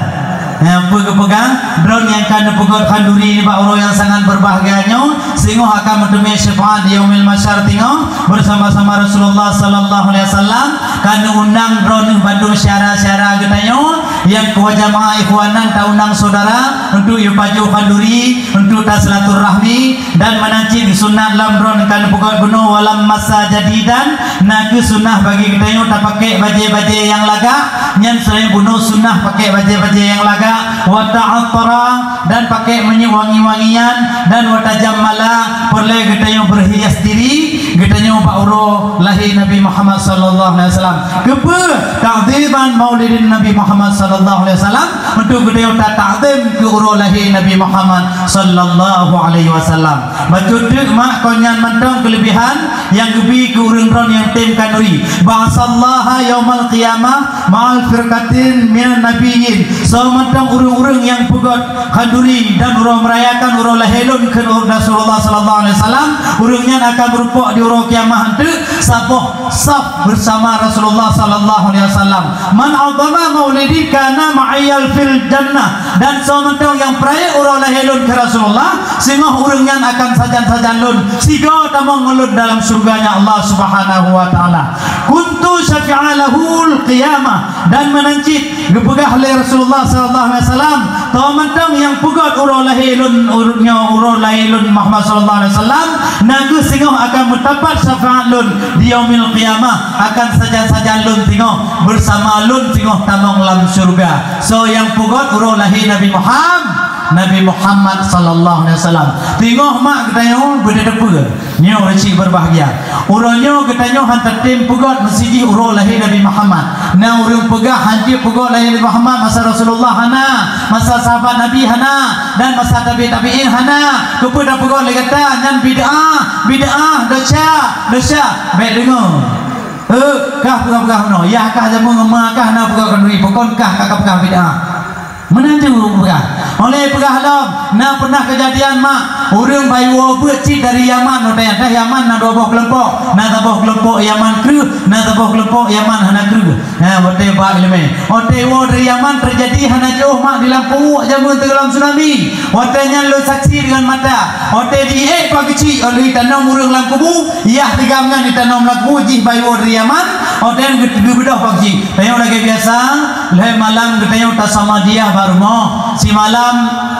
Nyang peugah-peugah, droe nyang ka neupeugot khanduri nibak uroe nyang sangat beubahgia nyoe, singoh akan meuteumé syafaat di Yaumil Mahsyar tingoh bersama-sama Rasulullah sallallahu alaihi wasallam, ka neuundang droeneuh bandum syedara-syedara geutanyoe nyang keu jamaah ikhwanan taundang syedara untuk yue pajoh khanduri, untuk tasilaturahmi, dan meunan cit sunat lam droe ka neupeugot bunoe walam masa jadidan, na kheueh sunat bagi geutanyoe tapakèk bajèe-bajèe nyang lagak, nyan selain bunoe sunat pakèk bajèe-bajèe nyang lagak, wa ta'attara, dan pakèk minyeuk wangi-wangian, dan wa tajammala, peureulèe geutanyoe beuhias diri geutanyoe bak uroe lahé Nabi Muhammad sallallahu alaihi wasallam. Keupeue? Ta'ziman maulidin Nabi Muhammad sallallahu alaihi wasallam, untuk geutanyoe tata'zim keu uroe lahé Nabi Muhammad sallallahu alaihi wasallam. Bacut teuk mak kon nyan mantong keuleubihan nyang geubi keu ureueng droe nyang tem khanduri. Ba'asallaha yaumal qiyamah ma'al firqatin minan nabiyyin. Soe mantong ureueng-ureueng nyang peugot khanduri dan uroe merayakan uroe lahé lôn kheun Rasulullah sallallahu alaihi wasallam, ureueng nyan akan meurumpok di uroe kiamat teuk saboh saf bersama Rasulullah sallallahu alaihi wasallam. Man azama maulidi kana ma'iyal fil jannah. Dan soe mantong nyang peurayeuk uroe lahé lôn kheun Rasulullah, singoh ureueng nyan akan sajan-sajan lôn, sigoe tamong ngon lôn dalam syurganya Allah Subhanahu wa taala. Kuntu syafi'a lahul qiyamah. Dan meunan cit geupeugah lé Rasulullah sallallahu alaihi wasallam, soe mantong nyang peugot uroe lahé lôn, uroe nyoe uroe lahé lôn Muhammad sallallahu alaihi wasallam, na kheueh singoh akan meudapat syafaat lôn di yaumil qiyamah, akan sajan-sajan lôn singoh, bersama lôn singoh tamong lam syurga. Soe nyang peugot uroe lahé Nabi Muhammad, Nabi Muhammad sallallahu alaihi wasallam. Singoh mak geutanyoe beuteupeue. Nyoe cit beubahgia. Uroe nyoe geutanyoe han tatem peugot meusti jih uroe lahé Nabi Muhammad. Na ureueng peugah han jeuet peugot lahé Nabi Muhammad masa Rasulullah hana, masa sahabat Nabi hana, dan masa tabi' tabi'in hana. Keupeue tapeugot lé gata nyan bid'ah, bid'ah, desya, desya. Bèk deungoe. Eh, kah peugah-peugah meunoe, yah kah jameun ngon ma kah na peugot khanduri, pakon kah ka peugah bid'ah. Meunan cit ureueng peugah. Oleh peugah lom, na peunah keujadian mak, ureueng bayeue beuet cit dari Yaman, watèe nyan, Yaman na dua boh keulompok, na saboh keulompok Yaman kreueh, na saboh keulompok Yaman hana kreueh. Ha, watèe ba ileumèe. Watèe woe dari Yaman teujadi hana jiôh mak di Lam Kubuek jameun teulam tsunami. Watèe nyan lôn saksi deungon mata. Watèe di ék Pak Keuchik, oh, lheueh tanom ureueng lam kubu, yah tigam nyan ditanom lam kubu, jih bayeue dari Yaman, watèe nyan geu-, geubeudôh Pak Keuchik. Tanyoe lagèe biasa, lhèe malam geutanyoe tasamadiyah bak rumoh. Simalam,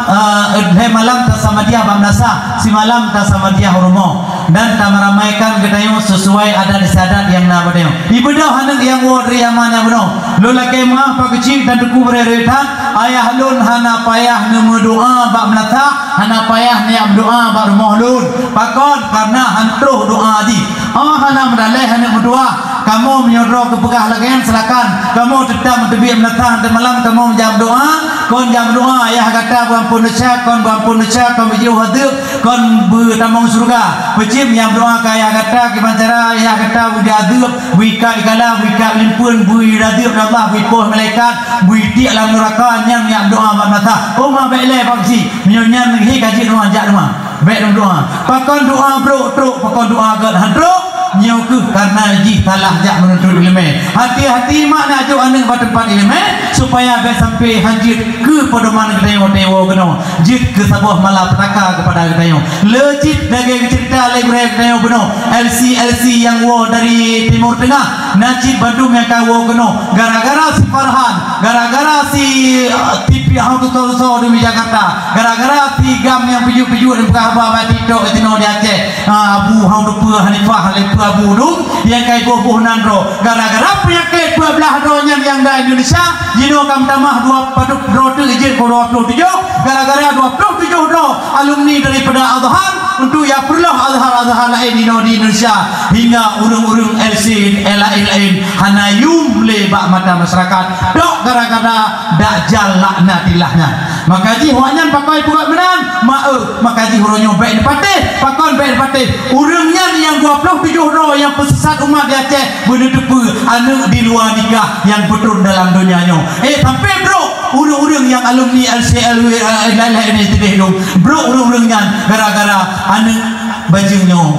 eh, lhèe malam tasamadiyah bak meunasah, simalam tasamadiyah u rumoh. Dan tameramaikan geutanyoe sesuai adat istiadat nyang na bak tanyoe. Ibeudôh aneuk nyang woe dari Yaman nyan bunoe. Lôn lakèe meu'ah Pak Keuchik dan Teungku Beureureu that, ayah lôn hana payah neumeudoa bak meunasah, hana payah neujak meudoa bak rumoh lôn. Pakon? Kareuna han troh doa jih. Oh, hana meudalèh, hana meudoa. Kamoe meunyoe droe geupeugah lagèe nyan, silakan. Kamoe teutap meuteubiet meunasah, teuma malam kamoe meujak meudoa. Kon jak meudoa, ayah gata beuampôn desya, kon beuampôn desya, kon beujiôh azeub, kon beutamong syeuruga. Peucit nyang meudoa keu ayah gata, kiban cara ayah gata beujiôh azeub, beuikat ikala, beuikat limpeuen, beuiazeub lé Allah, beuipoh malaikat, beuitiek lam nuraka, nyan nyang meudoa bak meunasah. Oh, ma bèk lé Pak Keuchik, meunyoe nyan lé ka jeuet meudoa, jak teuma. Bèk lôn doa. Pakon doa brôk trôk, pakon doa gèt han trôk. Nyoe keuh kareuna jih salah jak meununtut ileumèe. Hati-hati mak neujok aneuk bak teumpat ileumèe, supaya bèk sampai han jeuet keu pedoman geutanyoe watèe woe keunoe. Jeuet keu saboh malapetaka keupada geutanyoe. Le cit lagèe geuceurita lé gurèe geutanyoe bunoe, L C L C nyang woe dari Timur Tengah. Na cit bandum nyang ka woe keunoe. Gara-gara si Farhan, gara-gara si, eh, T V hana tutoe-tutoe di Jakarta, gara-gara si GAM nyang pijuet-pijuet nyang peugah haba bak TikTok di sinoe di Aceh. Ah, Abu hana tupeue, Hanifah, hana tupeue Abu dum, nyang ka iboh-boh nan droe. Gara-gara peunyakét peublah droe nyan nyang na Indonesia, jinoe ka meutamah dua padub droe teuk jeuet keu dua ploh tujoh, gara-gara dua ploh tujoh droe alumni daripada Azhar, untuk ya peureulôh Azhar-Azhar laén inoe di Indonesia, hingga ureueng-ureueng L C laén-laén hana yum lé bak mata masyarakat. Tok gara-gara Dajjal laknatillah nyan. Maka jih awak nyan pakon peugot meunan, ma-, eh, maka jih uroe nyoe bèk neupatéh, pakon bèk neupatéh. Ureueng nyan nyang dua ploh tujoh droe nyang peusisat umat di Aceh, beuneuteupeu aneuk di luwa nikah nyang peutrôn dalam donya nyoe. Eh, sampai brôk. Ureuëng-ureuëng nyang alumni L C L W, eh, laén-laén nyan teudeh dong, brok ureuëng-ureuëng nyan gara-gara aneuëk bajeueng nyoe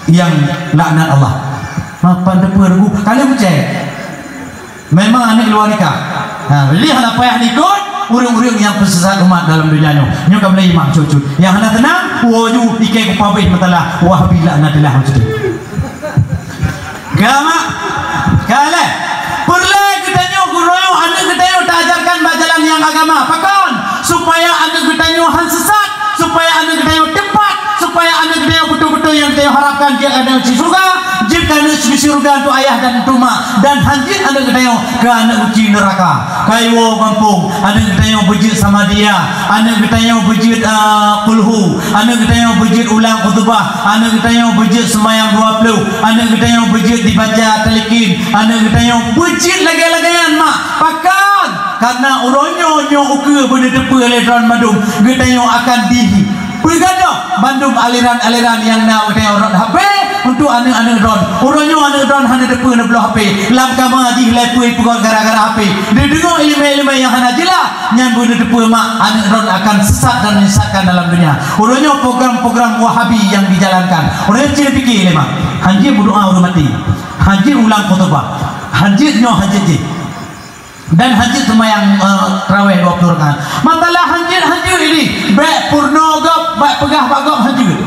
nyang laknat Allah. Mapan teupeu rugu, kalian percaya? Memang aneuëk luar nikah. Ha, jadi hana payah likot ureuëng-ureuëng nyang peusesat umat dalam dunia nyoe. Nyoe ka mulai imam cut-cut. Nyang hana teunang, woe ju ikai kupabeh matalah Wahabi laknatillah maksud. Ka mak? Ka lé? Peureulée geutanyoe gurée aneuëk geutanyoe taajarkan bak jalan nyang agama. Pakon? Supaya aneuëk geutanyoe han sesat, supaya aneuëk geutanyoe teupat, supaya aneuëk geutanyoe beutôi-beutôi nyang geutanyoe harapkan jeuet aneuëk si syeuruga, jeuet aneuëk si syeuruga untuk ayah dan untuk mak, dan han jeuet aneuëk geutanyoe keu aneuëk uci neuraka. Kaiwoe gampông, aneuëk geutanyoe beujeuet Samadiyah, aneuëk geutanyoe beujeuet, ah, Qulhu, aneuëk geutanyoe beujeuet ulang khutubah, aneuëk geutanyoe beujeuet seumayang dua ploh, aneuëk geutanyoe beujeuet dibaca talikin, aneuëk geutanyoe beujeuet lagée-lagée nyan mak. Pakon? Karena uroe nyoe nyoe ukeue beuneuteupeu lé droen mandum, geutanyoe akan di Peugadôh bandum aliran-aliran nyang na u tanyoe rot hapé untuk aneuëk-aneuëk droen. Uroe nyoe aneuëk droen hana teupeu neubloe hapé. Lam kama jih lé peue peugot gara-gara hapé. Neudeungoe iéleumé-iéleumé nyang hana jeulaih, nyan beuneuteupeu mak aneuëk droen akan sesat dan menyesatkan dalam dunia. Uroe nyoe program-program Wahabi nyang dijalankan. Uroe nyoe cit pike lé mak. Hanjeuet meudoá ureuëng maté. Hanjeuet ulang khutubah. Hanjeuet nyoe, hanjeuet jih. Dan hanjeuet seumayang, eh, tarawih dua puluh rakaat. Masalah hanjeuet, hanjeuet ini, bék peurunoe gob, bék peugah bak gob hanjeuet.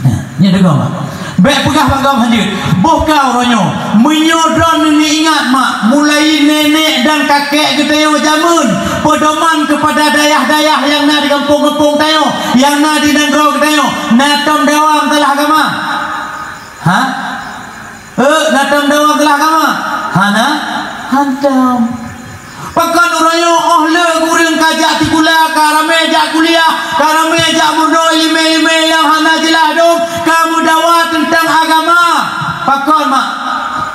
Nah, nyan deungoe, Mak. Bék peugah bak gob hanjeuet. Boh ka uroe nyoe, meunyoe droeneuh ingat, Mak, mulai nenek dan kakek geutanyoe jameun, pedoman kepada dayah-dayah nyang na di gampông-gampông tanyoe, nyang na di nanggroe geutanyoe, na tom dawa masalah agama. Ha? Eh, na tom dawa masalah agama? Hana? Hantom. Pakon uroe nyoe óh lheueh ureuëng ka jak sikula, ka ramé jak kuliah, ka ramé jak meurunoe iéleumé-iéleumé nyang hana jeulaih dum, ka meudawa teuntang agama? Pakon, Mak?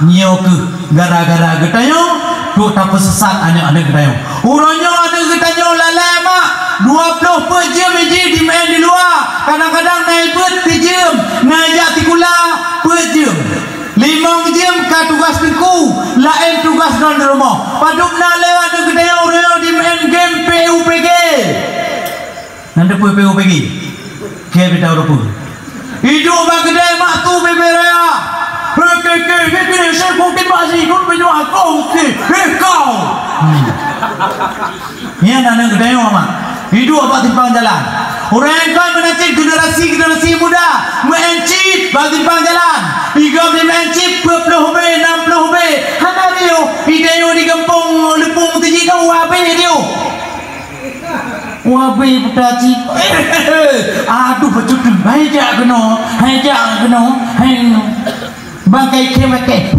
Nyoe keuh gara-gara geutanyoe trok tapeusesat aneuëk-aneuëk geutanyoe. Uroe nyoe aneuëk geutanyoe lalée, Mak, dua ploh peuet jeuem jih jimeu'en di luwa. Kadang-kadang na ibeuet sijeuem, na ijak sikula peuet jeuem. Limong jeuem ka tugaih teungku, laén tugaih droen di rumoh. Padub na lé aneuëk geutanyoe uroe nyoe jimeu'en game P U B G. Nyan teupeu P U B G. Keu beda rupa. Iduek bak keudè mak tu bebe raya. He, ke, ke, ke, ke, saya mungkin masih ikut pejuang kau, ke, ke, kau. Hmm. Nyan aneuëk geutanyoe, Mak. Iduek bak simpang jalan. Ureuëng kan meunan cit generasi-generasi muda meu'en chip bak simpang jalan. Igom jimeu'en chip peuet ploh B, nam ploh B. Hana riôh, i tanyoe di gampông Leupông Teuji ka dua B riôh. Wabe buta cit. Aduh, bacut tu. Hai jak keunoe, hai jak keunoe, hai. Bangkai iké makai.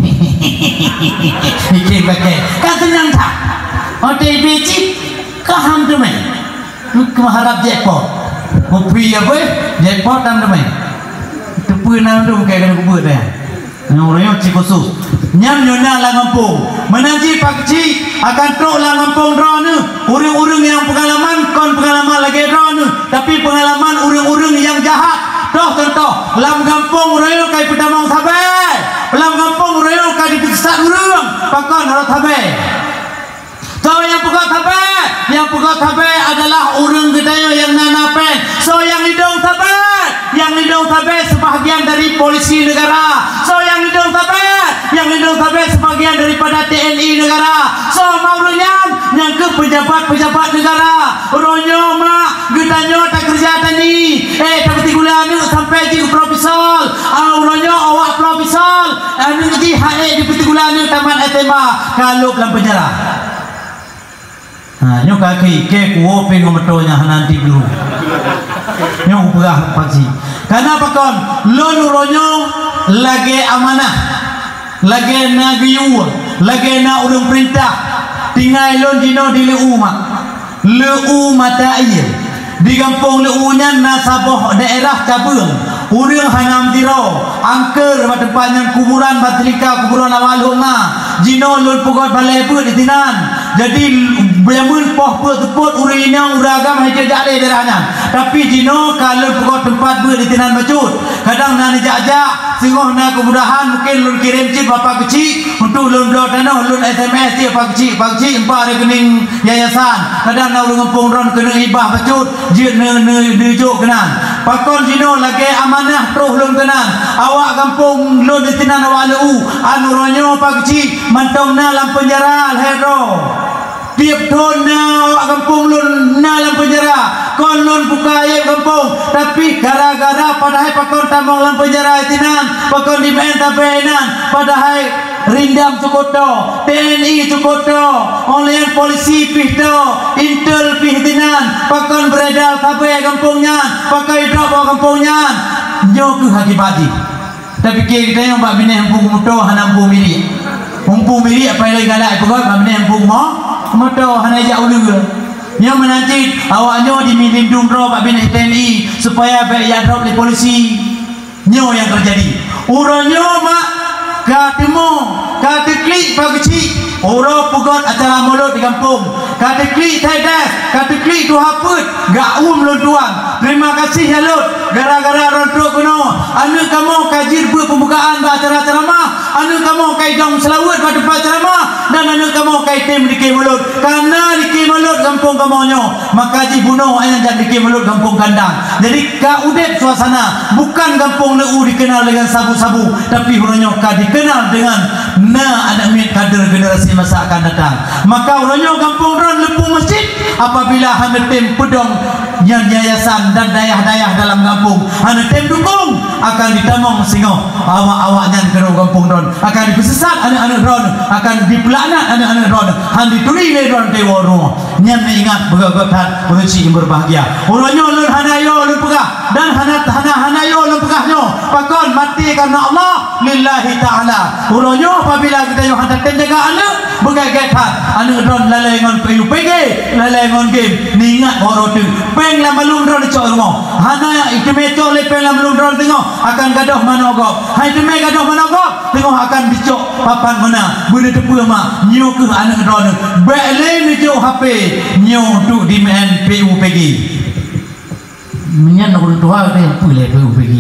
Iké makai. Ka seunang that. Watèe ibe cit, ka han teumé. Keu meuharap jackpot. Kupi ya boy, jackpot han teumé. Teupeu na dum kai keuneuk kubeut ya. Nyoe ureuëng nyoe cit khusos. Nyan nyoe na lam gampông. Meunan cit pakcik akan trok lam gampông droeneuh. Ureuëng-ureuëng nyang peungalaman kon peungalaman lagée droeneuh, tapi peungalaman ureuëng-ureuëng nyang jahat. Toh contoh, lam gampông ureuëng nyoe kai peutamong sabe. Lam gampông ureuëng nyoe ka jipeusesat ureuëng. Pakon rot sabe. Soe nyang peugah sabe? Nyang peugah sabe adalah ureuëng geutanyoe nyang na, na péng. Soe nyang lidong sabe? Nyang lidong sabe sebahagian dari polisi negara. Soe nyang lidong sabe? Nyang lidong sabe sebahagian daripada T N I negara. Soe ma ureuëng nyan? Nyang keuh pejabat-pejabat negara. Uroe nyoe mak geutanyoe takeureuja tani, eh, tapeuti gula aneuëk sampai jeuet profesor. Ah, uroe nyoe awak profesor. Aneuëk jih hana jipeutigula aneuëk tamat S M A, ka lôb lam peunjara. Ha, nyoe kaki, kèe kuwoe pih ngon meuto nyang hana anti peluru. Nyoe kupeugah pakcik. Kana pakon, lôn uroe nyoe lagèe amanah, lagèe na geuyue, lagèe na ureuëng peurintah. Tinggai lôn jinoe di Leu Mak. Leu Mata Ie. Di gampông Leu nyan na saboh daerah cabeueng. Ureuëng hana meusidroe, angker bak teumpat nyan kuburan Basilika, kuburan awak lhok na. Jinoe lôn peugöt balèe beuet disinan. Jadi, Jameun poh peuet seupôt ureueng inong ureueng agam hai jak lé daerah nyan. Tapi jinoe ka lôn peugot teumpat beuet di sinan bacut. Kadang na neujak-jak, singoh na keumudahan, mungken lôn kirém cit bak Pak Keuchik untuk lôn bloe tanoh, lôn S M S cit Pak Keuchik, Pak Keuchik, empat rekening yayasan. Kadang na ureueng gampông droen keuneuk hibah bacut, jeuet neu-, neu-, neujok keunan. Pakon jinoe lagèe amanah troh lôn keunan. Awak gampông lôn di sinan awak leu u, an uroe nyoe Pak Keuchik mantong na lam peunjara lhèe droe. Tiep thon na awak gampông lôn na lam peunjara. Kon lôn buka aéb gampông, tapi gara-gara padahai pakon tamong lam peunjara sinan, pakon di M N tabé inan, padahai rindam cukôp tô, T N I cukôp tô, óh lheueh nyan polisi pih tô, intel pih sinan, pakon beredar tabé gampông nyan, pakon idrop awak gampông nyan. Nyoe keuh akibat jih. Tapike geutanyoe bak binéh muphom moto hana muphom milék. Muphom milék paléng galak peugah bak binéh muphom mo-, moto hana jak uleue. Nyoe meunan cit awak nyoe jimilindong droe bak binéh T N I supaya bèk jak drop lé polisi. Nyoe nyang teujadi. Uroe nyoe mak ka teumo, ka teuklik Pak Keuchik. Uroe peugot acara mulod di gampông, ka teuklik Thaidas, ka teuklik tuha peuet, gak uem lôn tuan. Terima kasih ya Lôt, gara-gara droen trok keunoe, aneuk kamoe ka jeuet beuet peumbukaan bak acara ceramah, aneuk kamoe ka idong seulaweuet bak teumpat ceramah, dan aneuk kamoe ka item dikée mulod. Kana dikée mulod gampông kamoe nyoe, maka jibunoe ayang jak dikée mulod gampông kandang. Jadi ka udeb suasana, bukan gampông leu u dikenal dengan sabu-sabu, tapi uroe nyoe ka dikenal dengan na aneuk miet kader generasi masa akan datang. Maka uroe nyoe gampông droen leupung masjid apabila hana tem peudong nyan yayasan dan dayah-dayah dalam gampông hana tem dukong, akan ditamong singoh awak-awak nyan keunoe gampông droen, akan dipeusesat aneuk-aneuk droen, akan dipeulaknat aneuk-aneuk droen, han dituri lé droen teuwoe rumoh. Nyan neuingat beugöt-göt that ureueng chik nyang berbahagia. Uroe nyoe lôn hana yo lôn peugah dan hana, hana, hana yo lôn peugah nyoe. Pakon maté karena Allah, lillahi ta'ala. Uroe nyoe apabila geutanyoe hana tem jaga aneuk, beugét-gét that. Aneuk droen lalai ngon P U B G, lalai ngon game. Neuingat bak uroe teuk. Péng lam balum droen dicok rumoh. Hana iteumé cok lé péng lam balum droen teungoh akan gadôh manok gob. Hai teumé gadôh manok gob, teungoh akan dicok papan meunan. Beuneuteupeu mak, nyoe keuh aneuk droen. Bèk lé neujok H P nyoe untuk dimain P U B G. Meunyan ureueng tuha geutanyoe peue lé P U B G.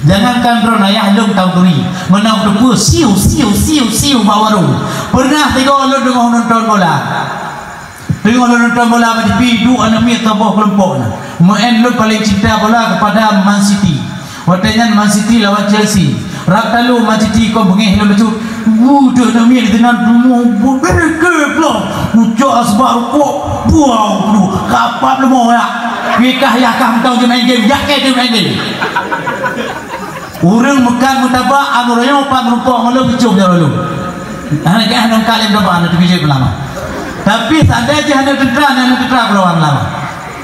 Jangankan droen ayah lôn tau turi. Meunan teupeue siu, siu, siu, siu bak warong. Pernah tiga lôn teungoh nonton bola. Teungoh lôn nonton bola bak T V, duek aneuk miet saboh keulompok na. Meu'en lôn paléng cinta bola kepada Man City. Watèe nyan Man City lawan Chelsea. Rab talo Man City kon beungéh lôn bacut. Wu, deuh aneuk miet di sinan rumoh beureukat lom. Ucok asbak rukok, buang pelu. Kapap leumo ya. Pikah ya kah mantong jeuet main game, jak kèe jeuet main game. Ureueng meukat meutabak, anu rayeuk pat meurumpok ngon lôn, beucom jaroe lôn. Hana keuh nong kalém daba na teupijôh peulama. Tapi seandai jih aneuk teutra, aneuk teutra keuluwa peulama.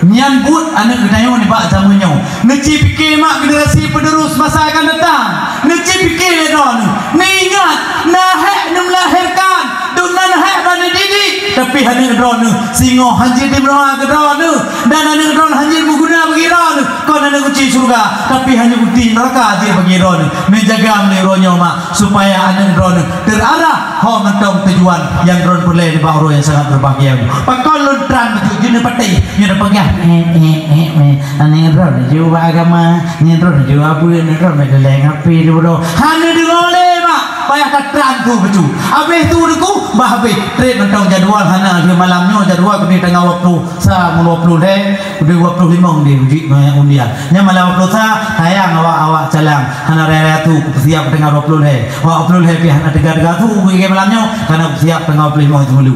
Nyan buet aneuk geutanyoe nibak jameun nyoe. Neuci pike mak generasi penerus masa akan datang. Neuci pike lé droeneuh. Neuingat, na hék neumeulahérkan, dum na hék ban neudidik. Tapi aneuk droeneuh singoh hanjeuet dimeuruha keu droeneuh. Dan aneuk droeneuh hanjeuet meuguna bagi droeneuh. Kon aneuk kunci syeuruga, tapi hana kunci neuraka jih bagi droeneuh. Neujaga meunyoe nyoe mak, supaya aneuk droeneuh terarah ho mantong tujuan nyang droeneuh peureulèe nibak uroe nyang sangat berbahagia. Pakon lôn trang beutôi jeuet neupatéh, nyoe neupeugah, eh, eh, eh, eh, aneuk droeneuh jeuet bak agama, aneuk droeneuh jeuet bak buet, aneuk droeneuh meudalèe ngapi dulu. Hana deungoe lé mak, payah tatran tu beutôi. Habéh tu deuk, bah habéh. Trép mantong jadwal hana lé malam nyoe, jadwal keuneuk tanggal dua puluh sa, dua puluh lhèe. Udah dua puluh lima undi, uji, eh, undian. Nyan malam dua puluh sa, tayang awak-awak calang. Hana raya-raya tu, siap tanggal dua puluh lhèe. Awak dua puluh lhèe pih hana teuga-teuga tu, ugi malam nyoe, karena siap tanggal dua puluh lima itu dulu.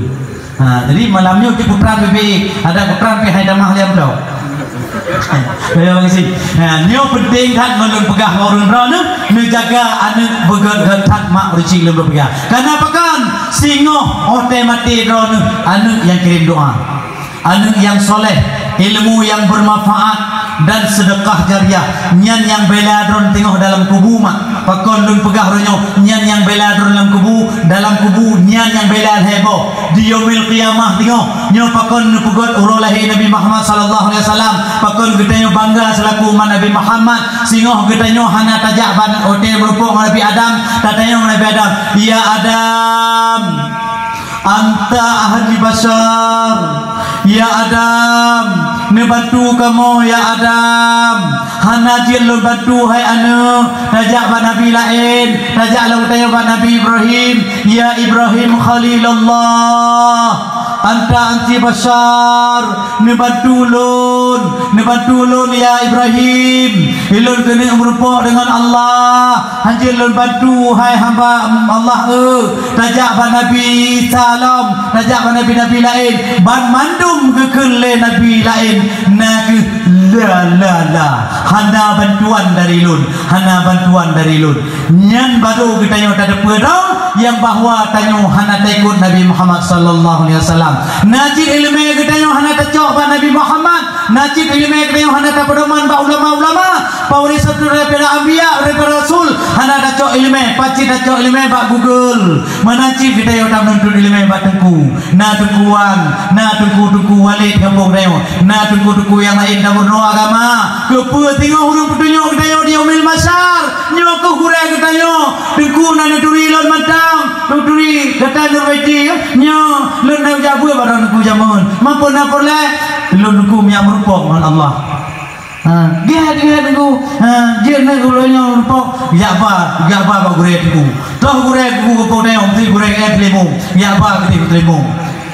Ha, jadi malam nyoe di putran B B, ada putran pih hai tamah liam tau. Ayo ngisi. Ha, nyoe penting that ngon lôn peugah ngon ureueng droeneuh, neujaga aneuk beugöt-göt that mak ureueng chik lôn peugah. Karena pakon? Singoh watèe maté droeneuh, aneuk nyang kirim doa. Aneuk nyang soleh, ilmu nyang bermanfaat, dan sedekah jariah. Nyan nyang bela droen teungoh dalam kubu mak. Pakon lôn peugah uroe nyoe, nyan nyang bela droen lam kubu, dalam kubu, nyan nyang bela lhèe boh. Di yaumil qiyamah teungoh, nyoe pakon neupeugöt uroe lahé Nabi Muhammad sallallahu alaihi wasallam. Pakon geutanyoe bangga seulaku umat Nabi Muhammad. Singoh geutanyoe hana tajak ban watèe meurumpok ngon Nabi Adam, tatanyong ngon Nabi Adam, "Ya Adam, anta ahli bashar, Ya Adam, neubantu kamoe, ya Adam. Hana jeuet lôn bantu, hai aneuëk. Tajak bak nabi laén, tajak lom tanyoe bak Nabi Ibrahim. Ya Ibrahim Khalilullah, anta anti basyar, neubantu lôn, neubantu lôn, ya Ibrahim. Ulôn keuneuk meurumpok deungon Allah. Hanjeuet lôn bantu, hai hamba Allah, eh. Tajak bak Nabi Isa lom, tajak bak nabi-nabi laén, banmandum geukheun lé nabi laén, na kheueh la, la, la, hana bantuan dari lôn, hana bantuan dari lôn. Nyan barô geutanyoe tateupeue droe nyang bahwa tanyoe hana taikot Nabi Muhammad sallallahu alaihi wasallam. Na cit iéleumé geutanyoe hana tacok bak Nabi Muhammad, na cit iéleumé geutanyoe hana tapeudoman bak ulama-ulama. Pewaris daripada anbiya, daripada rasul, hana tacok iéleumé, pacit tacok iéleumé bak Google. Meunan cit geutanyoe tameununtut iéleumé bak teungku. Na teungku wan, na teungku-teungku walid gampông geutanyoe, na teungku-teungku nyang laén tameurunoe agama. Keupeue singoh ureuëng peutunyok geutanyoe di Yaumil Mahsyar? Nyoe kheueh gurée geutanyoe. Teungku na neuturi lôn mantong, neuturi gata neureuti. Nyoe lôn na jak beuet barang teungku jameun. Mampun na peureulée, lôn teungku miyak meurumpok ngon Allah. Ha, gét, gét teungku. Ha, jeuet na uroe nyoe meurumpok, jak ba, jak ba bak gurée teungku. Toh gurée teungku geupeu teurimong, meusti gurée gét teurimong. Jak ba geupeu teurimong.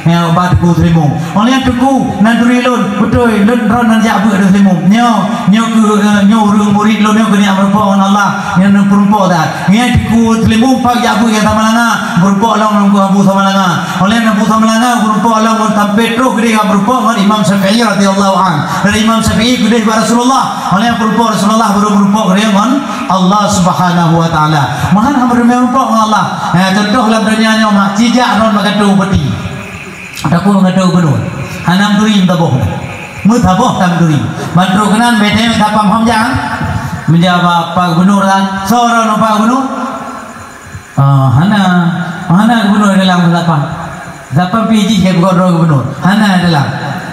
Ya, ba teungku teurimong. Oleh teungku, na turi lôn, beutôi, lôn droe na jak beuet teurimong. Nyoe, nyoe keu, eh, nyoe ureuëng murit lôn nyoe keuneuk meurumpok ngon Allah, nyoe na peurumpok that. Nyan teungku teurimong pat jak beuet ngon Samalanga, meurumpok lom ngon Abu Samalanga. Oleh Abu Samalanga meurumpok lom ngon sampai troh keudeh meurumpok ngon Imam Syafi'i radhiyallahu anh. Dari Imam Syafi'i keudeh bak Rasulullah. Oleh meurumpok Rasulullah baru meurumpok keudeh ngon Allah Subhanahu wa Taala. Meuhan hana meurumpok ngon Allah. Eh, contoh lam donya nyoe mak cijak non bak kantô bupati. Ataupun bak kantô gubernur. Hana meuturi meusaboh. Meusaboh ka meuturi. Ban trok keunan bèk tanyong sapam hom jak. Meunyoe bak Pak Gubernur kan. Soe droeneuh Pak Gubernur? Ah, hana, hana gubernur dalam sapang. Sapang pih jih ka gubernur, gubernur. Hana dalam.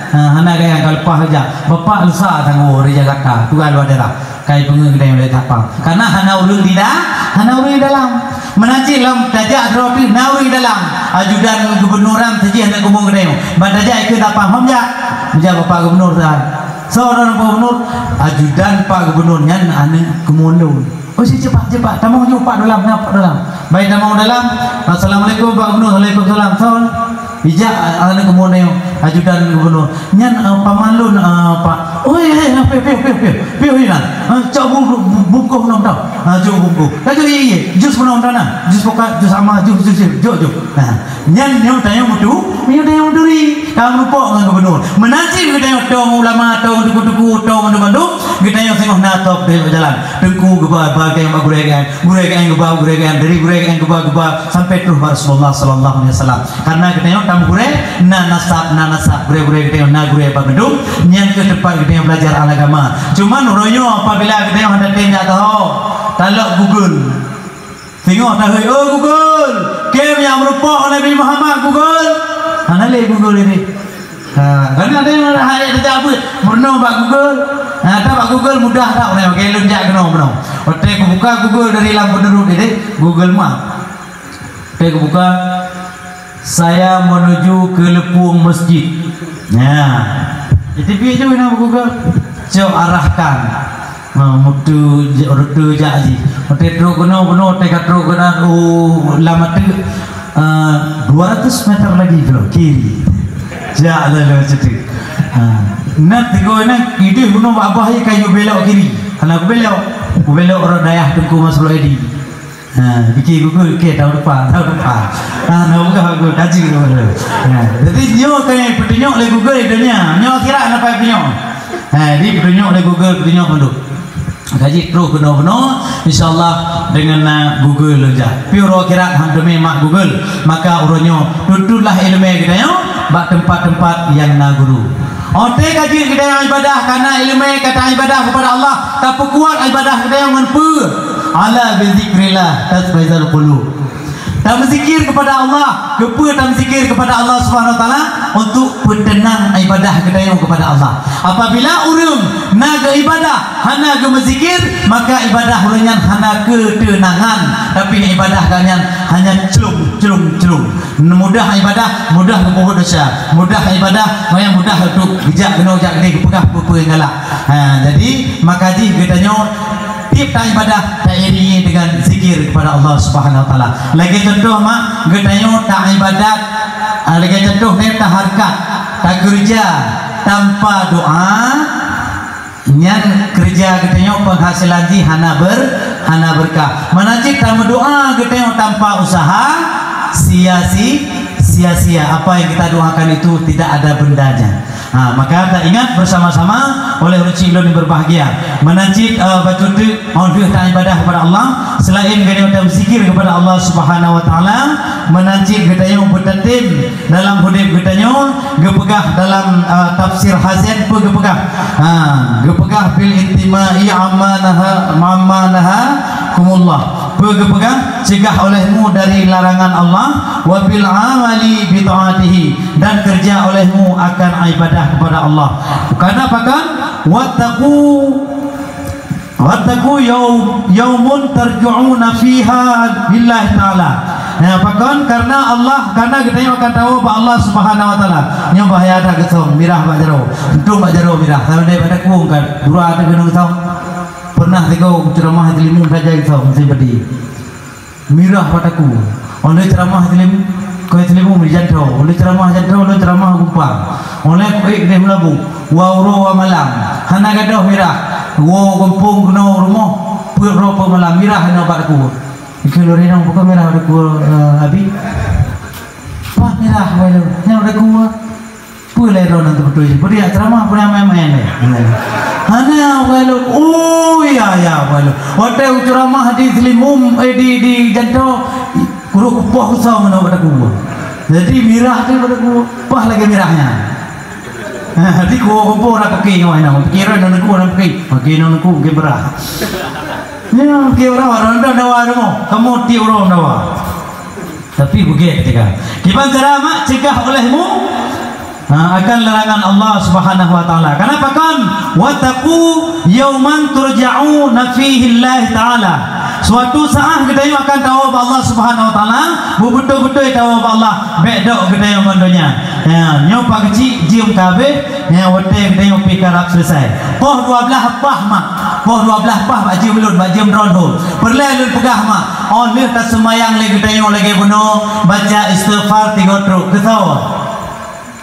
Ha, hana gaya ka leupah saja. Bapak lusa tanggô di Jakarta, tuan luar daerah. Kai peungeuh geutanyoe lé sapang. Karena hana ureueng di da-, hana ureueng dalam. Meunan cit lom tajak droe pih na ureueng dalam. Ajudan gubernur ram teuh jih hana geumu geutanyoe. Ban tajak ikeu sapang, hom jak. Meujak bapak gubernur sa. Soe droeneuh gubernur? Ajudan pak gubernur nyan aneuk keumuen lôn. Oh, si cepat, cepat. Tamong ju pak dalam, na pak dalam. Baik tamong dalam. Assalamualaikum, Pak Gubernur. Waalaikumsalam. Soe? Ijak, ah, aneuk gubernur, ajudan gubernur. Nyan, ah, paman lôn, ah, Pak. Oh, ya, ya, ya, piôh, piôh, piôh, piôh. Piôh, ya. Ah, cok bu-, bu-, bu-, bungkôh meunan tau. Ah, cok bungkôh. Laju, iya, iya. Jus meunan tau na. Jus pokat, jus ama, jus, jus, jus. Jok, jok. Nah. Nyan nyoe tanyoe meutu-, nyoe tanyoe meuturi. Ka meurumpok ngon gubernur. Meunan cit geutanyoe tong ulama, tong tuku-tuku, tong mandum-mandum, geutanyoe singoh na top di jalan. Teungku geuba, ba geutanyoe bak gurèe geutanyoe, gurèe geutanyoe geuba, gurèe geutanyoe, dari gurèe geutanyoe geuba, geuba, sampai troh bak Rasulullah sallallahu alaihi wasallam. Karena geutanyoe tam gurèe, na nasab, na nasab, gurèe-gurèe geutanyoe na gurèe bak mandum, nyan keuh teumpat geutanyoe belajar agama. Cuman uroe nyoe apabila geutanyoe hana tem jak taho, talok Google. Singoh tahôi, "Oh Google, kém nyang meurumpok Nabi Muhammad, Google." Hana lé Google ini. Ha, karena ada yang ada yang tak apa, meurunoe bak Google. Ha, tak bak Google mudah tak, orang pakai lun jak kena meurunoe. Otak buka Google dari lam penerus ini, Google Map. Otak buka, "Saya menuju ke Lepung Masjid." Ya. Jadi piye je nak Google. Cok arahkan. Ha, mutu je, rute jak ji. Otak trok kena, kena, otak ka trok kena, oh, lama tu, eh, dua ratus meter lagi ke kiri. Jak lah lewat situ. Ha. Nak tegur nak, ideh gunung babah je kayu belok kiri. Anak belok. Belok orang dayah Tengku Mas Edi. Ha, pike Google, okey, tahun depan, tahun depan. Ha, nak buka Google, kaji Google. Ha, jadi nyoe keuneuk peutunyok lé Google di dunia. Nyoe akhirat hana payah peutunyok. Ha, jadi peutunyok lé Google, peutunyok mandum. Kaji troh keunoe-keunoe, insya-Allah deungon na Google lôn jak. Pi uroe akhirat han teumé mak Google, maka uroe nyoe tututlah iéleumé geutanyoe bak teumpat-teumpat nyang na guru. Oté ka jeuet geutanyoe ibadah, kana iéleumé ka taibadah keupada Allah, tapeukuat ibadah geutanyoe ngon peue? Ala bizikrillah tatma'innul qulub. Tameuzikir kepada Allah, keupeue tameuzikir kepada Allah Subhanahu wa Taala? Untuk peuteunang ibadah geutanyoe kepada Allah. Apabila ureuëng na geuibadah, hana geumeuzikir, maka ibadah ureuëng nyan hana keuteunangan, tapi ibadah geuh nyan hanya clong, clong, clong. Mudah ibadah, mudah geupeubeuet desya. Mudah ibadah, maka mudah untuk geujak keunoe jak keudeh geupeugah peue-peue nyang galak. Ha, jadi maka jih geutanyoe tiep ta ibadah ta iringi dengan zikir kepada Allah Subhanahu wa Taala. Lagée contoh mak, geutanyoe ta ibadat, ah, lagée contoh nyoe ta hareukat, ta keureuja tanpa doa, nyan keureuja geutanyoe peunghasilan jih hana ber-, hana beurkah. Meunan cit tameudoa geutanyoe tanpa usaha, sia-si-, sia-sia. Apa yang kita doakan itu tidak ada bendanya. Ha, maka ta ingat bersama-sama oleh ureuëng lôn yang berbahagia. Meunan cit, eh, bacut teuk, óh lheueh ta ibadah kepada Allah, selain geutanyoe ta zikir kepada Allah Subhanahu wa Taala, meunan cit geutanyoe beutatem dalam udeb geutanyoe, geupeugah dalam, eh, tafsir Hazen peue geupeugah. Ha, geupeugah bil intima'i amma naha, amma naha kumullah. Peue geupeugah, cegah olehmu dari larangan Allah, wa bil amali bi taatihi, dan kerja olehmu akan ibadah kepada Allah. Karena pakon? Wattaqu, wattaqu yaum, yaumun tarju'una fiha billahi ta'ala. Ya, pakon? Karena Allah, karena geutanyoe akan tawoe bak Allah Subhanahu wa Taala. Nyoe bahaya that geusong, mirah bak jaroe. Untung bak jaroe mirah. Sama deh bak takung kan, dura teuh geunong geusong. Pernah teungoh ceramah di Limu saja geusong, musim pedih. Mirah bak takue. Óh lheueh ceramah Seulim-, keu Seulimu meujanto. Óh lheueh ceramah janto, óh lheueh ceramah gumpa. Óh lheueh kuék deh meulabu. Wa uroe wa malam. Hana gadôh mirah. Woe gampông keunoe rumoh. Peuet uroe peuet malam. Mirah hana bak takue. Ikeu lôn rinong, pakon mirah bak takue, eh, Abi? Pat mirah, wai lôn. Nyan bak takue. Peue lé droeneuh teubeutôi jih? Peue jak ceramah, peue maén-maén lé? Hana, wai lôn. Oh, ya, ya, wai lôn. Watèe ceramah di Seulimu, eh, di, di janto, kurok kupoh kusong ngon bak takue. Jadi, mirah tu bak takue. Pah lagèe mirah nyan. Ha, di kuwoe kupoh dak peuké ngon nyan. Peuké droeneuh neuk, neuk peuké. Peuké neuk, peuké mirah. Ya, peuké mirah, droeneuh dawa rumoh. Kamoe tiep uroe dawa. Tapi beugèt teuka. Kiban cara mak cegah olehmu, ha, akan larangan Allah Subhanahu wa Taala. Kenapa kan? Wattaqu yauman turja'una fihi Allah Taala. Suatu saat geutanyoe akan tawoe bak Allah Subhanahu wa Taala, beubeutôi-beutôi tawoe bak Allah, bèk dok geutanyoe ngon donya. Ya, nyoe pageucik jeuem ka habéh, ya, watèe geutanyoe pih karab selesai. Poh dua blah pah mak, poh dua blah pah bak jeuem lôn, bak jeuem droeneuh. Peureulèe lôn peugah mak, óh lheueh taseumayang lé geutanyoe lagèe bunoe, baca istighfar tiga trok. Keu soe?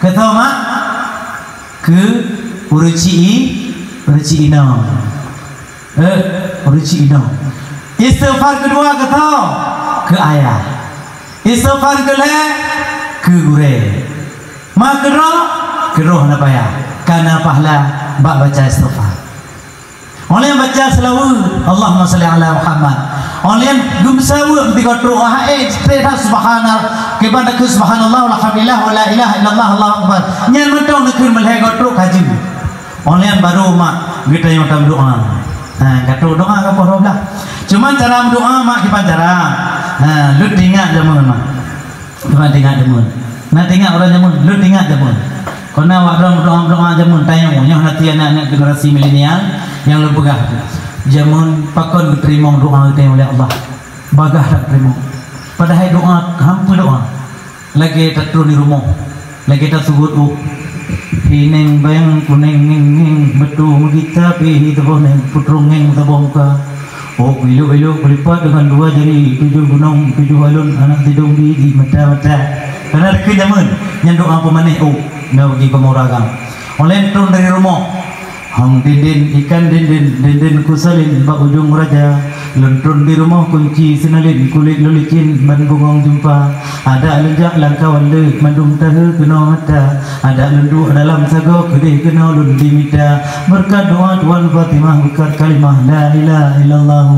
Keu soe mak? Keu ureueng ci i, ureueng ci inong. Eh, ureueng ci inong. Istighfar keudua keu soe? Keu ayah. Istighfar keulhèe? Keu gurèe. Ma keudroe? Keu droe hana payah. Ka na pahla bak baca istighfar. Óh lheueh baca seulaweuet, Allahumma shalli ala Muhammad. Óh lheueh geumeusaweuet tiga trok, ah, eh, subhana, kiban takheun subhanallah, walhamdulillah, wala ilaha illallah, Allahu akbar. Nyan mantong neukheun meulhèe tiga trok ka jeuet. Óh lheueh baru mak geutanyoe tameudoa. Ha, ka trok doa ka poh dua blah. Cuman cara meudoa mak kiban cara. Ha, lôn teuingat jameun mak. Cuman teuingat jameun. Na teuingat ureueng jameun, lôn teuingat jameun. Kona awak droe meudoa-meudoa jameun tanyoe, nyoe hana ti aneuk-aneuk generasi milenial nyang lôn peugah. Jameun pakon geuteurimong doa geutanyoe lé Allah. Bagaih that teurimong. Padahai doa, hampeu doa. Lagèe tatron di rumoh. Lagèe tasugot ôk. Hi neng beng kuneng ngeng ngeng, beutôi meugita pih hi saboh neng, putrong ngeng saboh muka. Ôk ilok-ilok peulipat deungon dua jari, tujoh gunong, tujoh alon, aneuk sidong di, di mata-mata. Kana dikeue jameun, nyan doa peumanéh ôk, na bagi kamoe ureueng agam. Óh lheueh tron dari rumoh, hong dindin, ikan dindin, dindin kusalin bak ujong raja. Lôn tron di rumoh kunci sinalin, kulét lôn licin ban bungong jeumpa. Adak lôn jak lam kawan lé, mandum tahe keunoe mata. Adak lôn duek dalam sagoe, keudeh keunoe lôn dimita. Beureukat doa Tuan Fatimah, beureukat kalimah la ilaha illallah.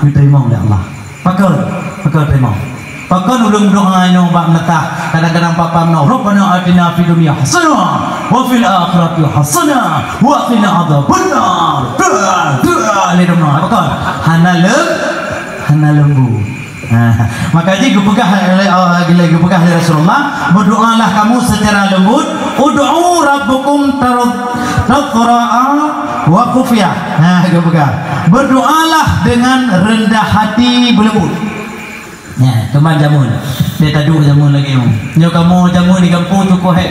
Geuteurimong lé Allah. Pakon, pakon teurimong. Pakon ureueng doa nyoe bak meunatah, kadang-kadang bak pam nyoe, "Rabbana atina fid dunya hasanah, wa fil akhirati hasanah, wa qina adzabannar." Doa, doa lé doa. Pakon? Hana lem-, hana lembut. Ha, maka jih geupeugah lé, eh, geupeugah lé Rasulullah, "Berdoalah kamu secara lembut, ud'u rabbakum tar-, tadarru'an wa khufyah." Ha, geupeugah, "Berdoalah dengan rendah hati, berlembut." Ya, teuma jameun. Dia taduek jameun lagée nyoe. Nyoe kamoe jameun di gampông cukup hék.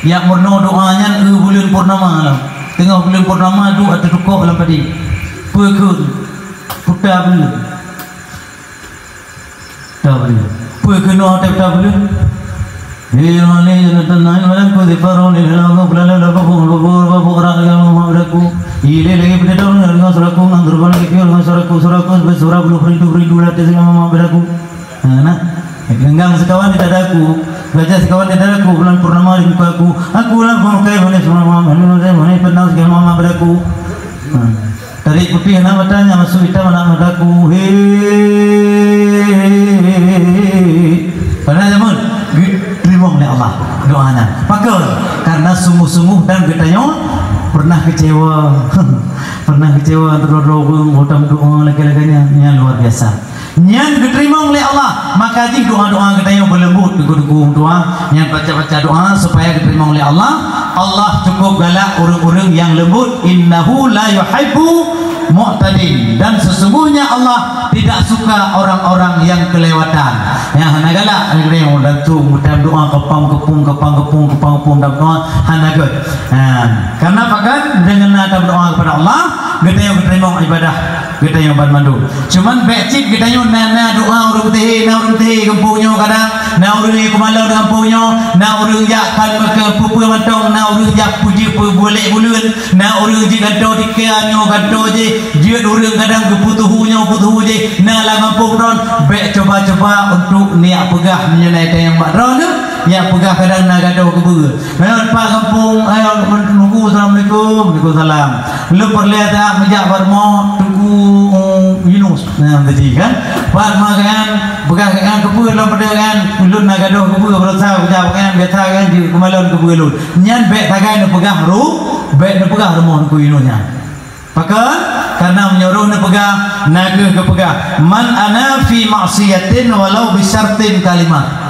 Yak meurunoe doa nyan, eh, buleuen purnama lah. Teungoh buleuen purnama duek ateueh tukok lam padé. Peue kheun? Puta buleuen. Puta buleuen. Peue keunoe teuh puta buleuen? Ilé lagée lagée Muhammad badaku. Ilé lagée peudatang deungon suraku, ngon durban lagée piôh deungon suraku, suraku, suraku, suraku, bulu perindu, perindu latih deungon Muhammad badaku. Nah, nah. Genggang sikawan di dadaku, gajah sikawan di dadaku, bulan purnama di mukaku. Aku lah pemakai manis Muhammad, manis, manis, manis, petang segala Muhammad badaku. Nah. Tarék putéh aneuk mata, nyang masôk itam aneuk mataku. He. Padahai jameun geuteurimong lé Allah doa nyan. Pakon? Karena sungguh-sungguh dan geutanyoe pernah kecewa. Pernah kecewa, droe-droe ureueng, oh, tameudoa lagée-lagée nyan, nyan luar biasa. Nyan geuteurimong lé Allah, maka jih doa-doa geutanyoe beuleumbot, teungku-teungku, doa nyan, baca-baca doa supaya geuteurimong lé Allah. Allah cukup galak ureueng-ureueng nyang leumbot, "Innahu la yuhibbu mu'tadin," dan sesungguhnya Allah tidak suka orang-orang yang kelewatan. Nyang hana galak, ureueng dan tu, mudah doa kepang kepung, kepang kepung, kepang kepung, dan doa hana gét. Ha, karena pakon? Deungon na tameudoa kepada Allah, geutanyoe geuteurimong ibadah geutanyoe banmandum. Cuman bék cit geutanyoe na, na doa ureueng teuhé, na ureueng teuhé gampông nyoe kadang, na ureueng nyang keumalon gampông nyoe, na ureueng jak kan ke peue-peue mantong, na ureueng jak peujeuet peubulék buleuen, na ureueng jih gantoe tika nyoe gantoe jih, jeuet ureueng kadang geupeutuhu nyoe peutuhu jih, na lam gampông droen, bék cuba-cuba untuk niyak peugah meunyoe na nyang bak droeneuh, niyak peugah kadang na gadôh keubeue. Nyoe pat gampông, ayo, nunggu, assalamualaikum. Waalaikumsalam. Lôn peureulée that meujak bak rumoh Teungku Yunus. Nah, tadi kan. Pat ma kan, peugah kan, keupeue lôn peugah kan, ulôn na gadôh keupeue, beurasa peugah kan, biasa kan, di keumalon keupeue lôn. Nyan bék sagai neupeugah ru-, bék neupeugah rumoh Teungku Yunus nyan. Pakon? Karena meunyoe roh neupeugah, na geuh geupeugah, "Man ana fi ma'siyatin walau bisyartin kalimah."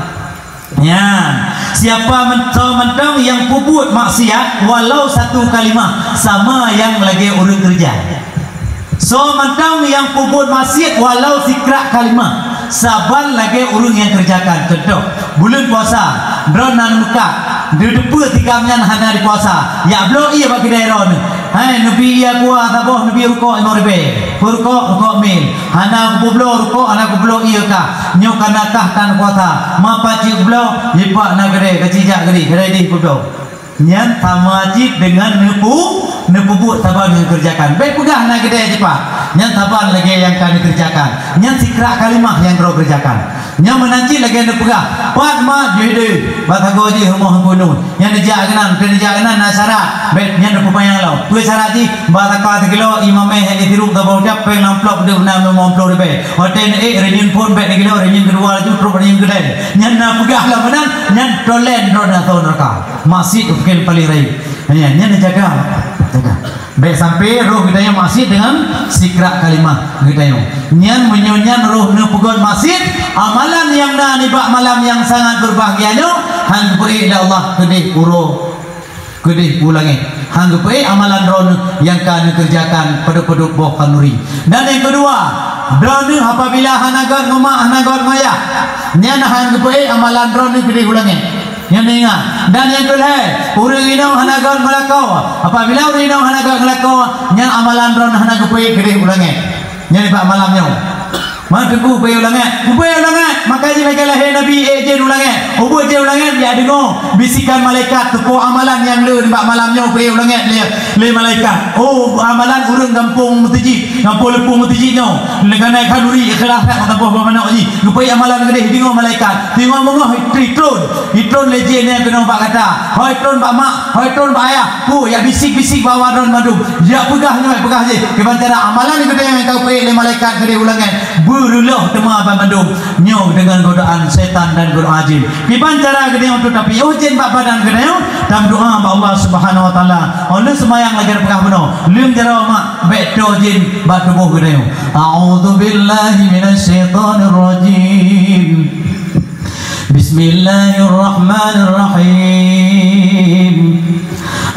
Nyan, siapa men-, soe mantong nyang peubuet maksiat walau satu kalimah, sama nyang lagée ureueng keureuja. Soe mantong nyang peubuet maksiat walau sikrak kalimah, saban lagée ureueng nyang keureujakan. Contoh, buleuen puasa, droeneuh na meukat, neuteupeue tikam nyan hana dipuasa, jak bloe ié bak keude droeneuh. Hai, neubi ié kuah saboh, neubi rukok limong ribée. Peue rukok? Rukok mil. Hana kubloe rukok, hana kubloe ié kah. Nyoe kana kah tan kuasa. Ma pac jeuet bloe, jipak na keudè, ka jijak keudè, keudè dih kubloe. Nyan sama cit deungon neupu-, neupeubuet saban nyang neukeureujakan. Bék peugah na keudè jipak. Nyan saban lagèe nyang ka neukeureujakan. Nyan sikrak kalimah nyang droe keureujakan. Nyan meunan cit lagèe neupeugah, "Pat mat jih deh, bak sagoe jih rumoh Teungku Yunus." Nyan neujak keunan, keu neujak keunan na syarat. Bék nyan neupeupanyang lom. Peue syarat jih? Bak saka sikilo, ie mamèh, ie sirup, saboh ucab, péng lam amplop deuh na limong ploh ribèe. Watèe neuék reunyeun phôn, bék neugilo, reunyeun keudua laju trok reunyeun keudè. Nyan na peugah lom meunan, nyan tolen droe na asoe neuraka. Maksiet rukon paléng rayeuk. Nyan, nyan neujaga. Jaga. Bék sampai roh geutanyoe maksiet deungon sikrak kalimah geutanyoe. Nyan meunyoe nyan roh neupeugot maksiet, amalan nyang na nibak malam nyang sangat beubahgia nyoe, han geupeuék lé Allah keudeh uroe, keudeh u langèt. Han geupeuék amalan droeneuh nyang ka neukeureujakan padub-padub boh khanuri. Dan nyang keudua, droeneuh apabila hana göt ngon mak, hana göt ngon yah, nyan han geupeuék amalan droeneuh keudeh u langèt. Nyan ingat. Dan nyang keulhèe, ureueng inong hana göt ngon lakoe. Apabila ureueng inong hana göt ngon lakoe, nyan amalan droeneuh hana geupeuék keudeh u langèt. Nyan nibak malam nyoe. Ma teungku geupeuék u langèt? Geupeuék u langèt. Maka jih lagèe lahé Nabi ék jén u langèt. Ubeut jén u langèt, jak deungoe bisikan malaikat, teupeue amalan nyang le nibak malam nyoe geupeuék u langèt lé, lé malaikat. Oh, amalan ureueng gampông Meuteujit. Gampông Leupông Meuteujit nyoe, leungan khanuri ikhlas that meusaboh bak manok jih. Geupeuék amalan keudeh, deungoe malaikat. Deungoe beungoh itron, itron lé jén nyang keunong bak gata. Hôi tron bak mak, hôi tron bak ayah. Peue jak bisik-bisik bak awak droe mandum. Jak peugah nyoe, peugah jih. Kiban cara amalan keudeh nyang ka geupeuék lé malaikat keudeh u langèt. Reuloh teuma banmandum nyoe deungon godaan setan dan godaan jin. Kiban cara geutanyoe untuk tapiôh jin bak badan geutanyoe, tameudoa bak Allah Subhanahu wa Taala. Óh lheueh seumayang lagèe peugah bunoe, lheueh jaroe mak bèk toe jin bak tuboh geutanyoe. A'udzubillahi minasyaitonirrajim. Bismillahirrahmanirrahim.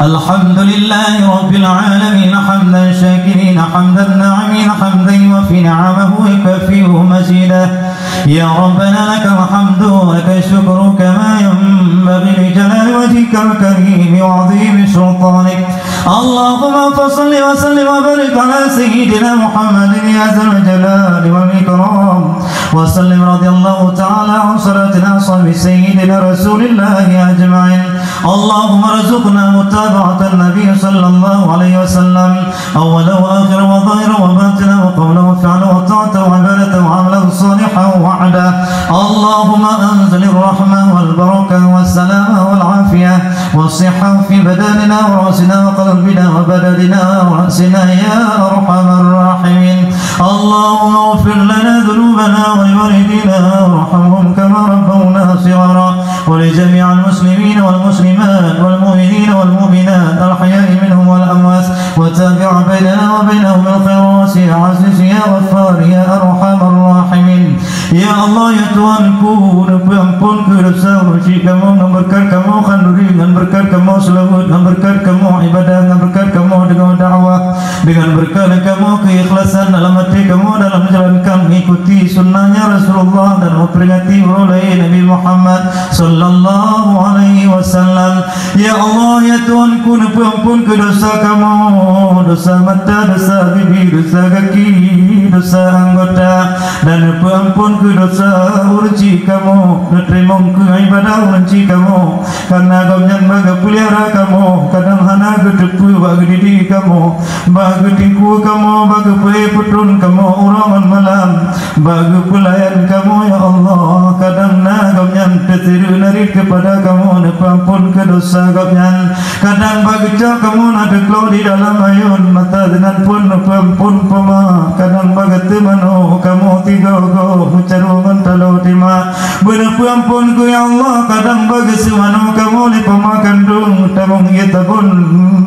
Alhamdulillahi rabbil alamin, hamdan syakirin, hamdan na'imin, hamdan yuwafi ni'amahu wa yukafi'u mazidah. Ya Rabbana lakal hamdu wa lakal syukru kama yanbaghi li jalali wajhikal karim wa 'azimi sultanik. Allahumma fa shalli wa sallim wa barik ala sayyidina Muhammadin ya zal jalali wal ikram. Wa sallim radhiyallahu ta'ala an sadatina ashabi sayyidina Rasulillahi ajma'in. Allahumma rzuqna mutaba'atan Nabi sallallahu alaihi wasallam, awwalan wa akhiran wa zahiran wa batinan wa qawlan wa fi'lan wa ta'atan wa ibadatan wa amalan salihan wa wa'ada. Allahumma anzilir rahmah wal barakah was salamah wal afiyah was sihhah fi badanina wa ra'sina wa qalbina wa badanina wa ra'sina ya arhamar rahimin. Allahumma ighfir lana dzunubana wa liwalidina warhamhum kama rabbawna shighara. ولجميع المسلمين والمسلمات والمؤمنين والمؤمنات الأحياء منهم والأموات وتابع بيننا وبينهم بالخيرات يا عزيز يا غفار يا أرحم الراحمين. Ya Allah, ya Tuhanku, neupeuamphon keu desya ureueng chik kamoe ngon beureukat kamoe khanduri, ngon beureukat kamoe seulaweuet, ngon beureukat kamoe ibadah, ngon beureukat kamoe deungon dakwah. Deungon beureukat kamoe keuikhlasan dalam até kamoe dalam menjalankan mengikuti sunnahnya Rasulullah dan memperingati uroe lahé Nabi Muhammad sallallahu alaihi wasallam. Ya Allah, ya Tuhanku, neupeuamphon keu desya kamoe, desya mata, desya bibi, desya gaki, desya anggota, dan neupeuamphon keu desya ureueng chik kamoe, neuteurimong keu ibadah ureueng chik kamoe. Kareuna Gobnyan bak geupeulihara kamoe, kadang hana geuteupeue bak geudidik kamoe, bak geutingkue kamoe, bak geupeuék peutrön kamoe uroe ngon malam, bak geupeulayan kamoe, ya Allah. Kadang na Gobnyan teuseureuek narit keupada kamoe, neupeuamphon keu desya Gobnyan. Kadang bak geucok kamoe na teuklok di dalam ayôn, mata sinan phon neupeuamphon, Poma. Kadang bak geuteumanoe kamoe tigoe-goe, meucarông ngon taloe tima. Beuneupeuamphon keu, ya Allah, kadang bak geuseumanoe kamoe lé poma kandông, tamong ié tabon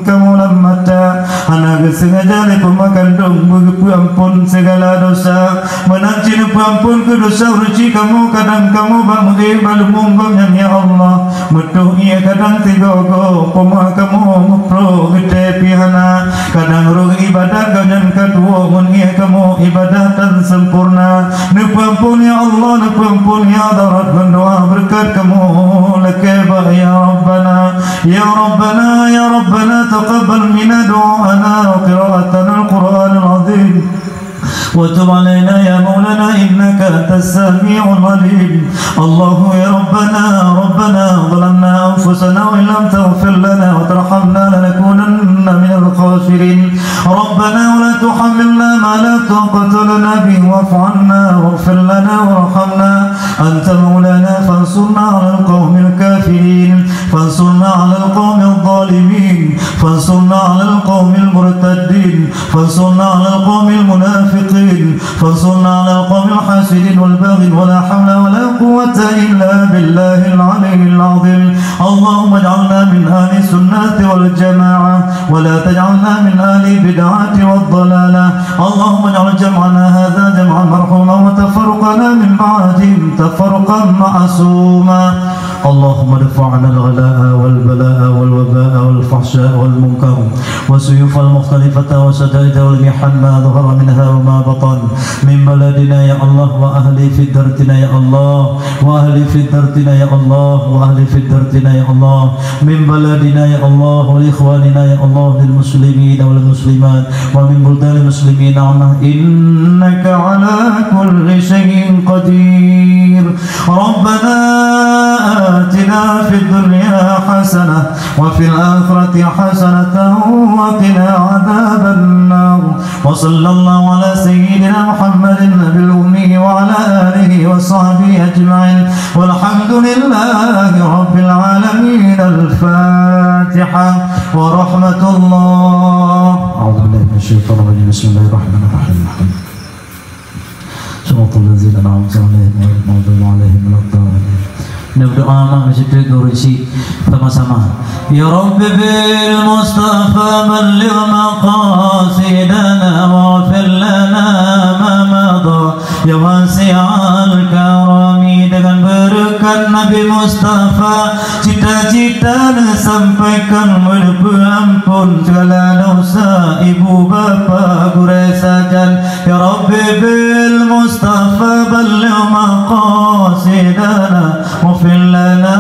kamoe lam mata. Hana geuseungaja lé poma kandông, beugeupeuamphon sigala desya. Meunan cit neupeuamphon keu desya ureueng chik kamoe, kadang kamoe bak meuék bak leumbông Gobnyan, ya Allah. Meutoh ié kadang tigoe-goe, poma kamoe meuproh geutée pih hana. Kadang rôh ibadah Gobnyan ka tuwoe, ngon ié kamoe ibadah tan sempurna. Neupeuamphon, ya Allah, neupeuamphon, ya Dhahrat, ngon doa beureukat kamoe lakée bak, ya Rabbana. Ya Rabbana, ya Rabbana, taqabbal minna du'aana wa qira'atana al-Qur'anal azim. وتب علينا يا مولانا إنك أنت السميع العليم. الله يا ربنا، ربنا ظلمنا أنفسنا وإن لم تغفر لنا وترحمنا لنكونن من الخاسرين. ربنا ولا تحملنا ما لا طاقة لنا به واعف عنا واغفر لنا وارحمنا أنت مولانا فانصرنا على القوم الكافرين. فانصرنا على القوم الظالمين. فانصرنا على القوم المرتدين. فانصرنا على القوم المنافقين. فانصرنا على القوم الحاسدين والباغين ولا حول ولا قوة إلا بالله العلي العظيم. اللهم اجعلنا من أهل السنة والجماعة ولا تجعلنا من أهل البدعة والضلالة. اللهم اجعل جمعنا هذا جمعا مرحوما وتفرقنا من بعده تفرقا معصوما. اللهم ادفع عنا الغلاء والبلاء والوباء والفحشاء والمنكر والسيوف المختلفة والشدائد والمحن ما ظهر منها وما بطن من بلدنا يا الله وأهل فدرتنا يا الله وأهل فدرتنا يا الله وأهل فدرتنا يا الله من بلدنا يا الله ولإخواننا يا الله للمسلمين والمسلمات ومن بلدان المسلمين عامة إنك على كل شيء قدير. ربنا آتنا في الدنيا حسنة وفي الآخرة حسنة وقنا عذاب النار. وصلى الله على سيدنا محمد النبي الأمي وعلى آله وصحبه أجمعين. والحمد لله رب العالمين. الفاتحة ورحمة الله. أعوذ بالله من الشيطان الرجيم. بسم الله الرحمن الرحيم. صراط Doa mak meuseutôt geurusi sama-sama. Ya Rabbi bil Mustafa balligh maqasidana waghfir lana ma madha ya wasi'al karami. Dengan berkat Nabi Mustafa, cita-cita neusampaikan, meuneupeue ampôn segala dosa ibu bapa gurée sajan. Ya Rabbi bil Mustafa balligh maqasidana waghfir lana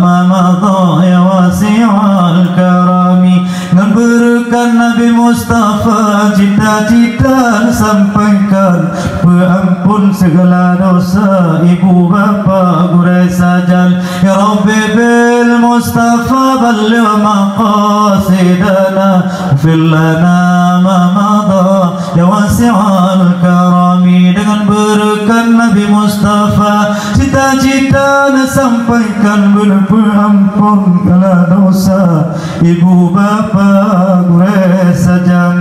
ma madha ya wasi'al karami. Ngon beureukat Nabi Mustafa, cita-cita neusampaikan, peuampôn segala dosa ibu bapa gurée sajan. Ya Rabbi bil Mustafa balligh maqasidana waghfir lana ma madha ya wasi'al karami. Dengan beureukat Nabi Mustafa, cita-cita neusampaikan, meuneupeue ampôn segala dosa ibu bapa gurée sajan.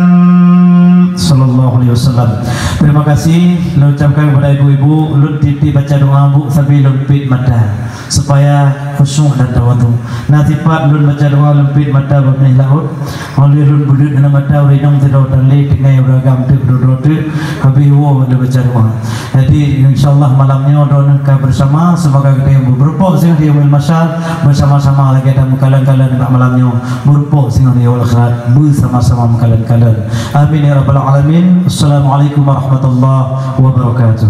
Sallallahu alaihi wasallam. Terima kasih lôn ucapkan kepada ibu-ibu. Lôn titip baca doa bu sambil lôn pit mata supaya khusyuk dan tawadhu. Na sifat lôn baca doa lôn pit mata bak binéh laôt. Óh lheueh lôn buleuen aneuk mata, ureueng inong sidroe tan lé, tinggai ureueng agam teuk, droe-droe teuk, habéh woe lôn baca doa. Jadi, insya Allah malam nyoe droeneuh ka bersama, semoga geutanyoe meurumpok singoh di Yaumil Mahsyar, bersama-sama lagée tameukalon-kalon bak malam nyoe, meurumpok singoh di Yaumil Akhirat, bersama-sama meukalon-kalon. Amin ya rabbal alamin. Assalamualaikum warahmatullahi wabarakatuh.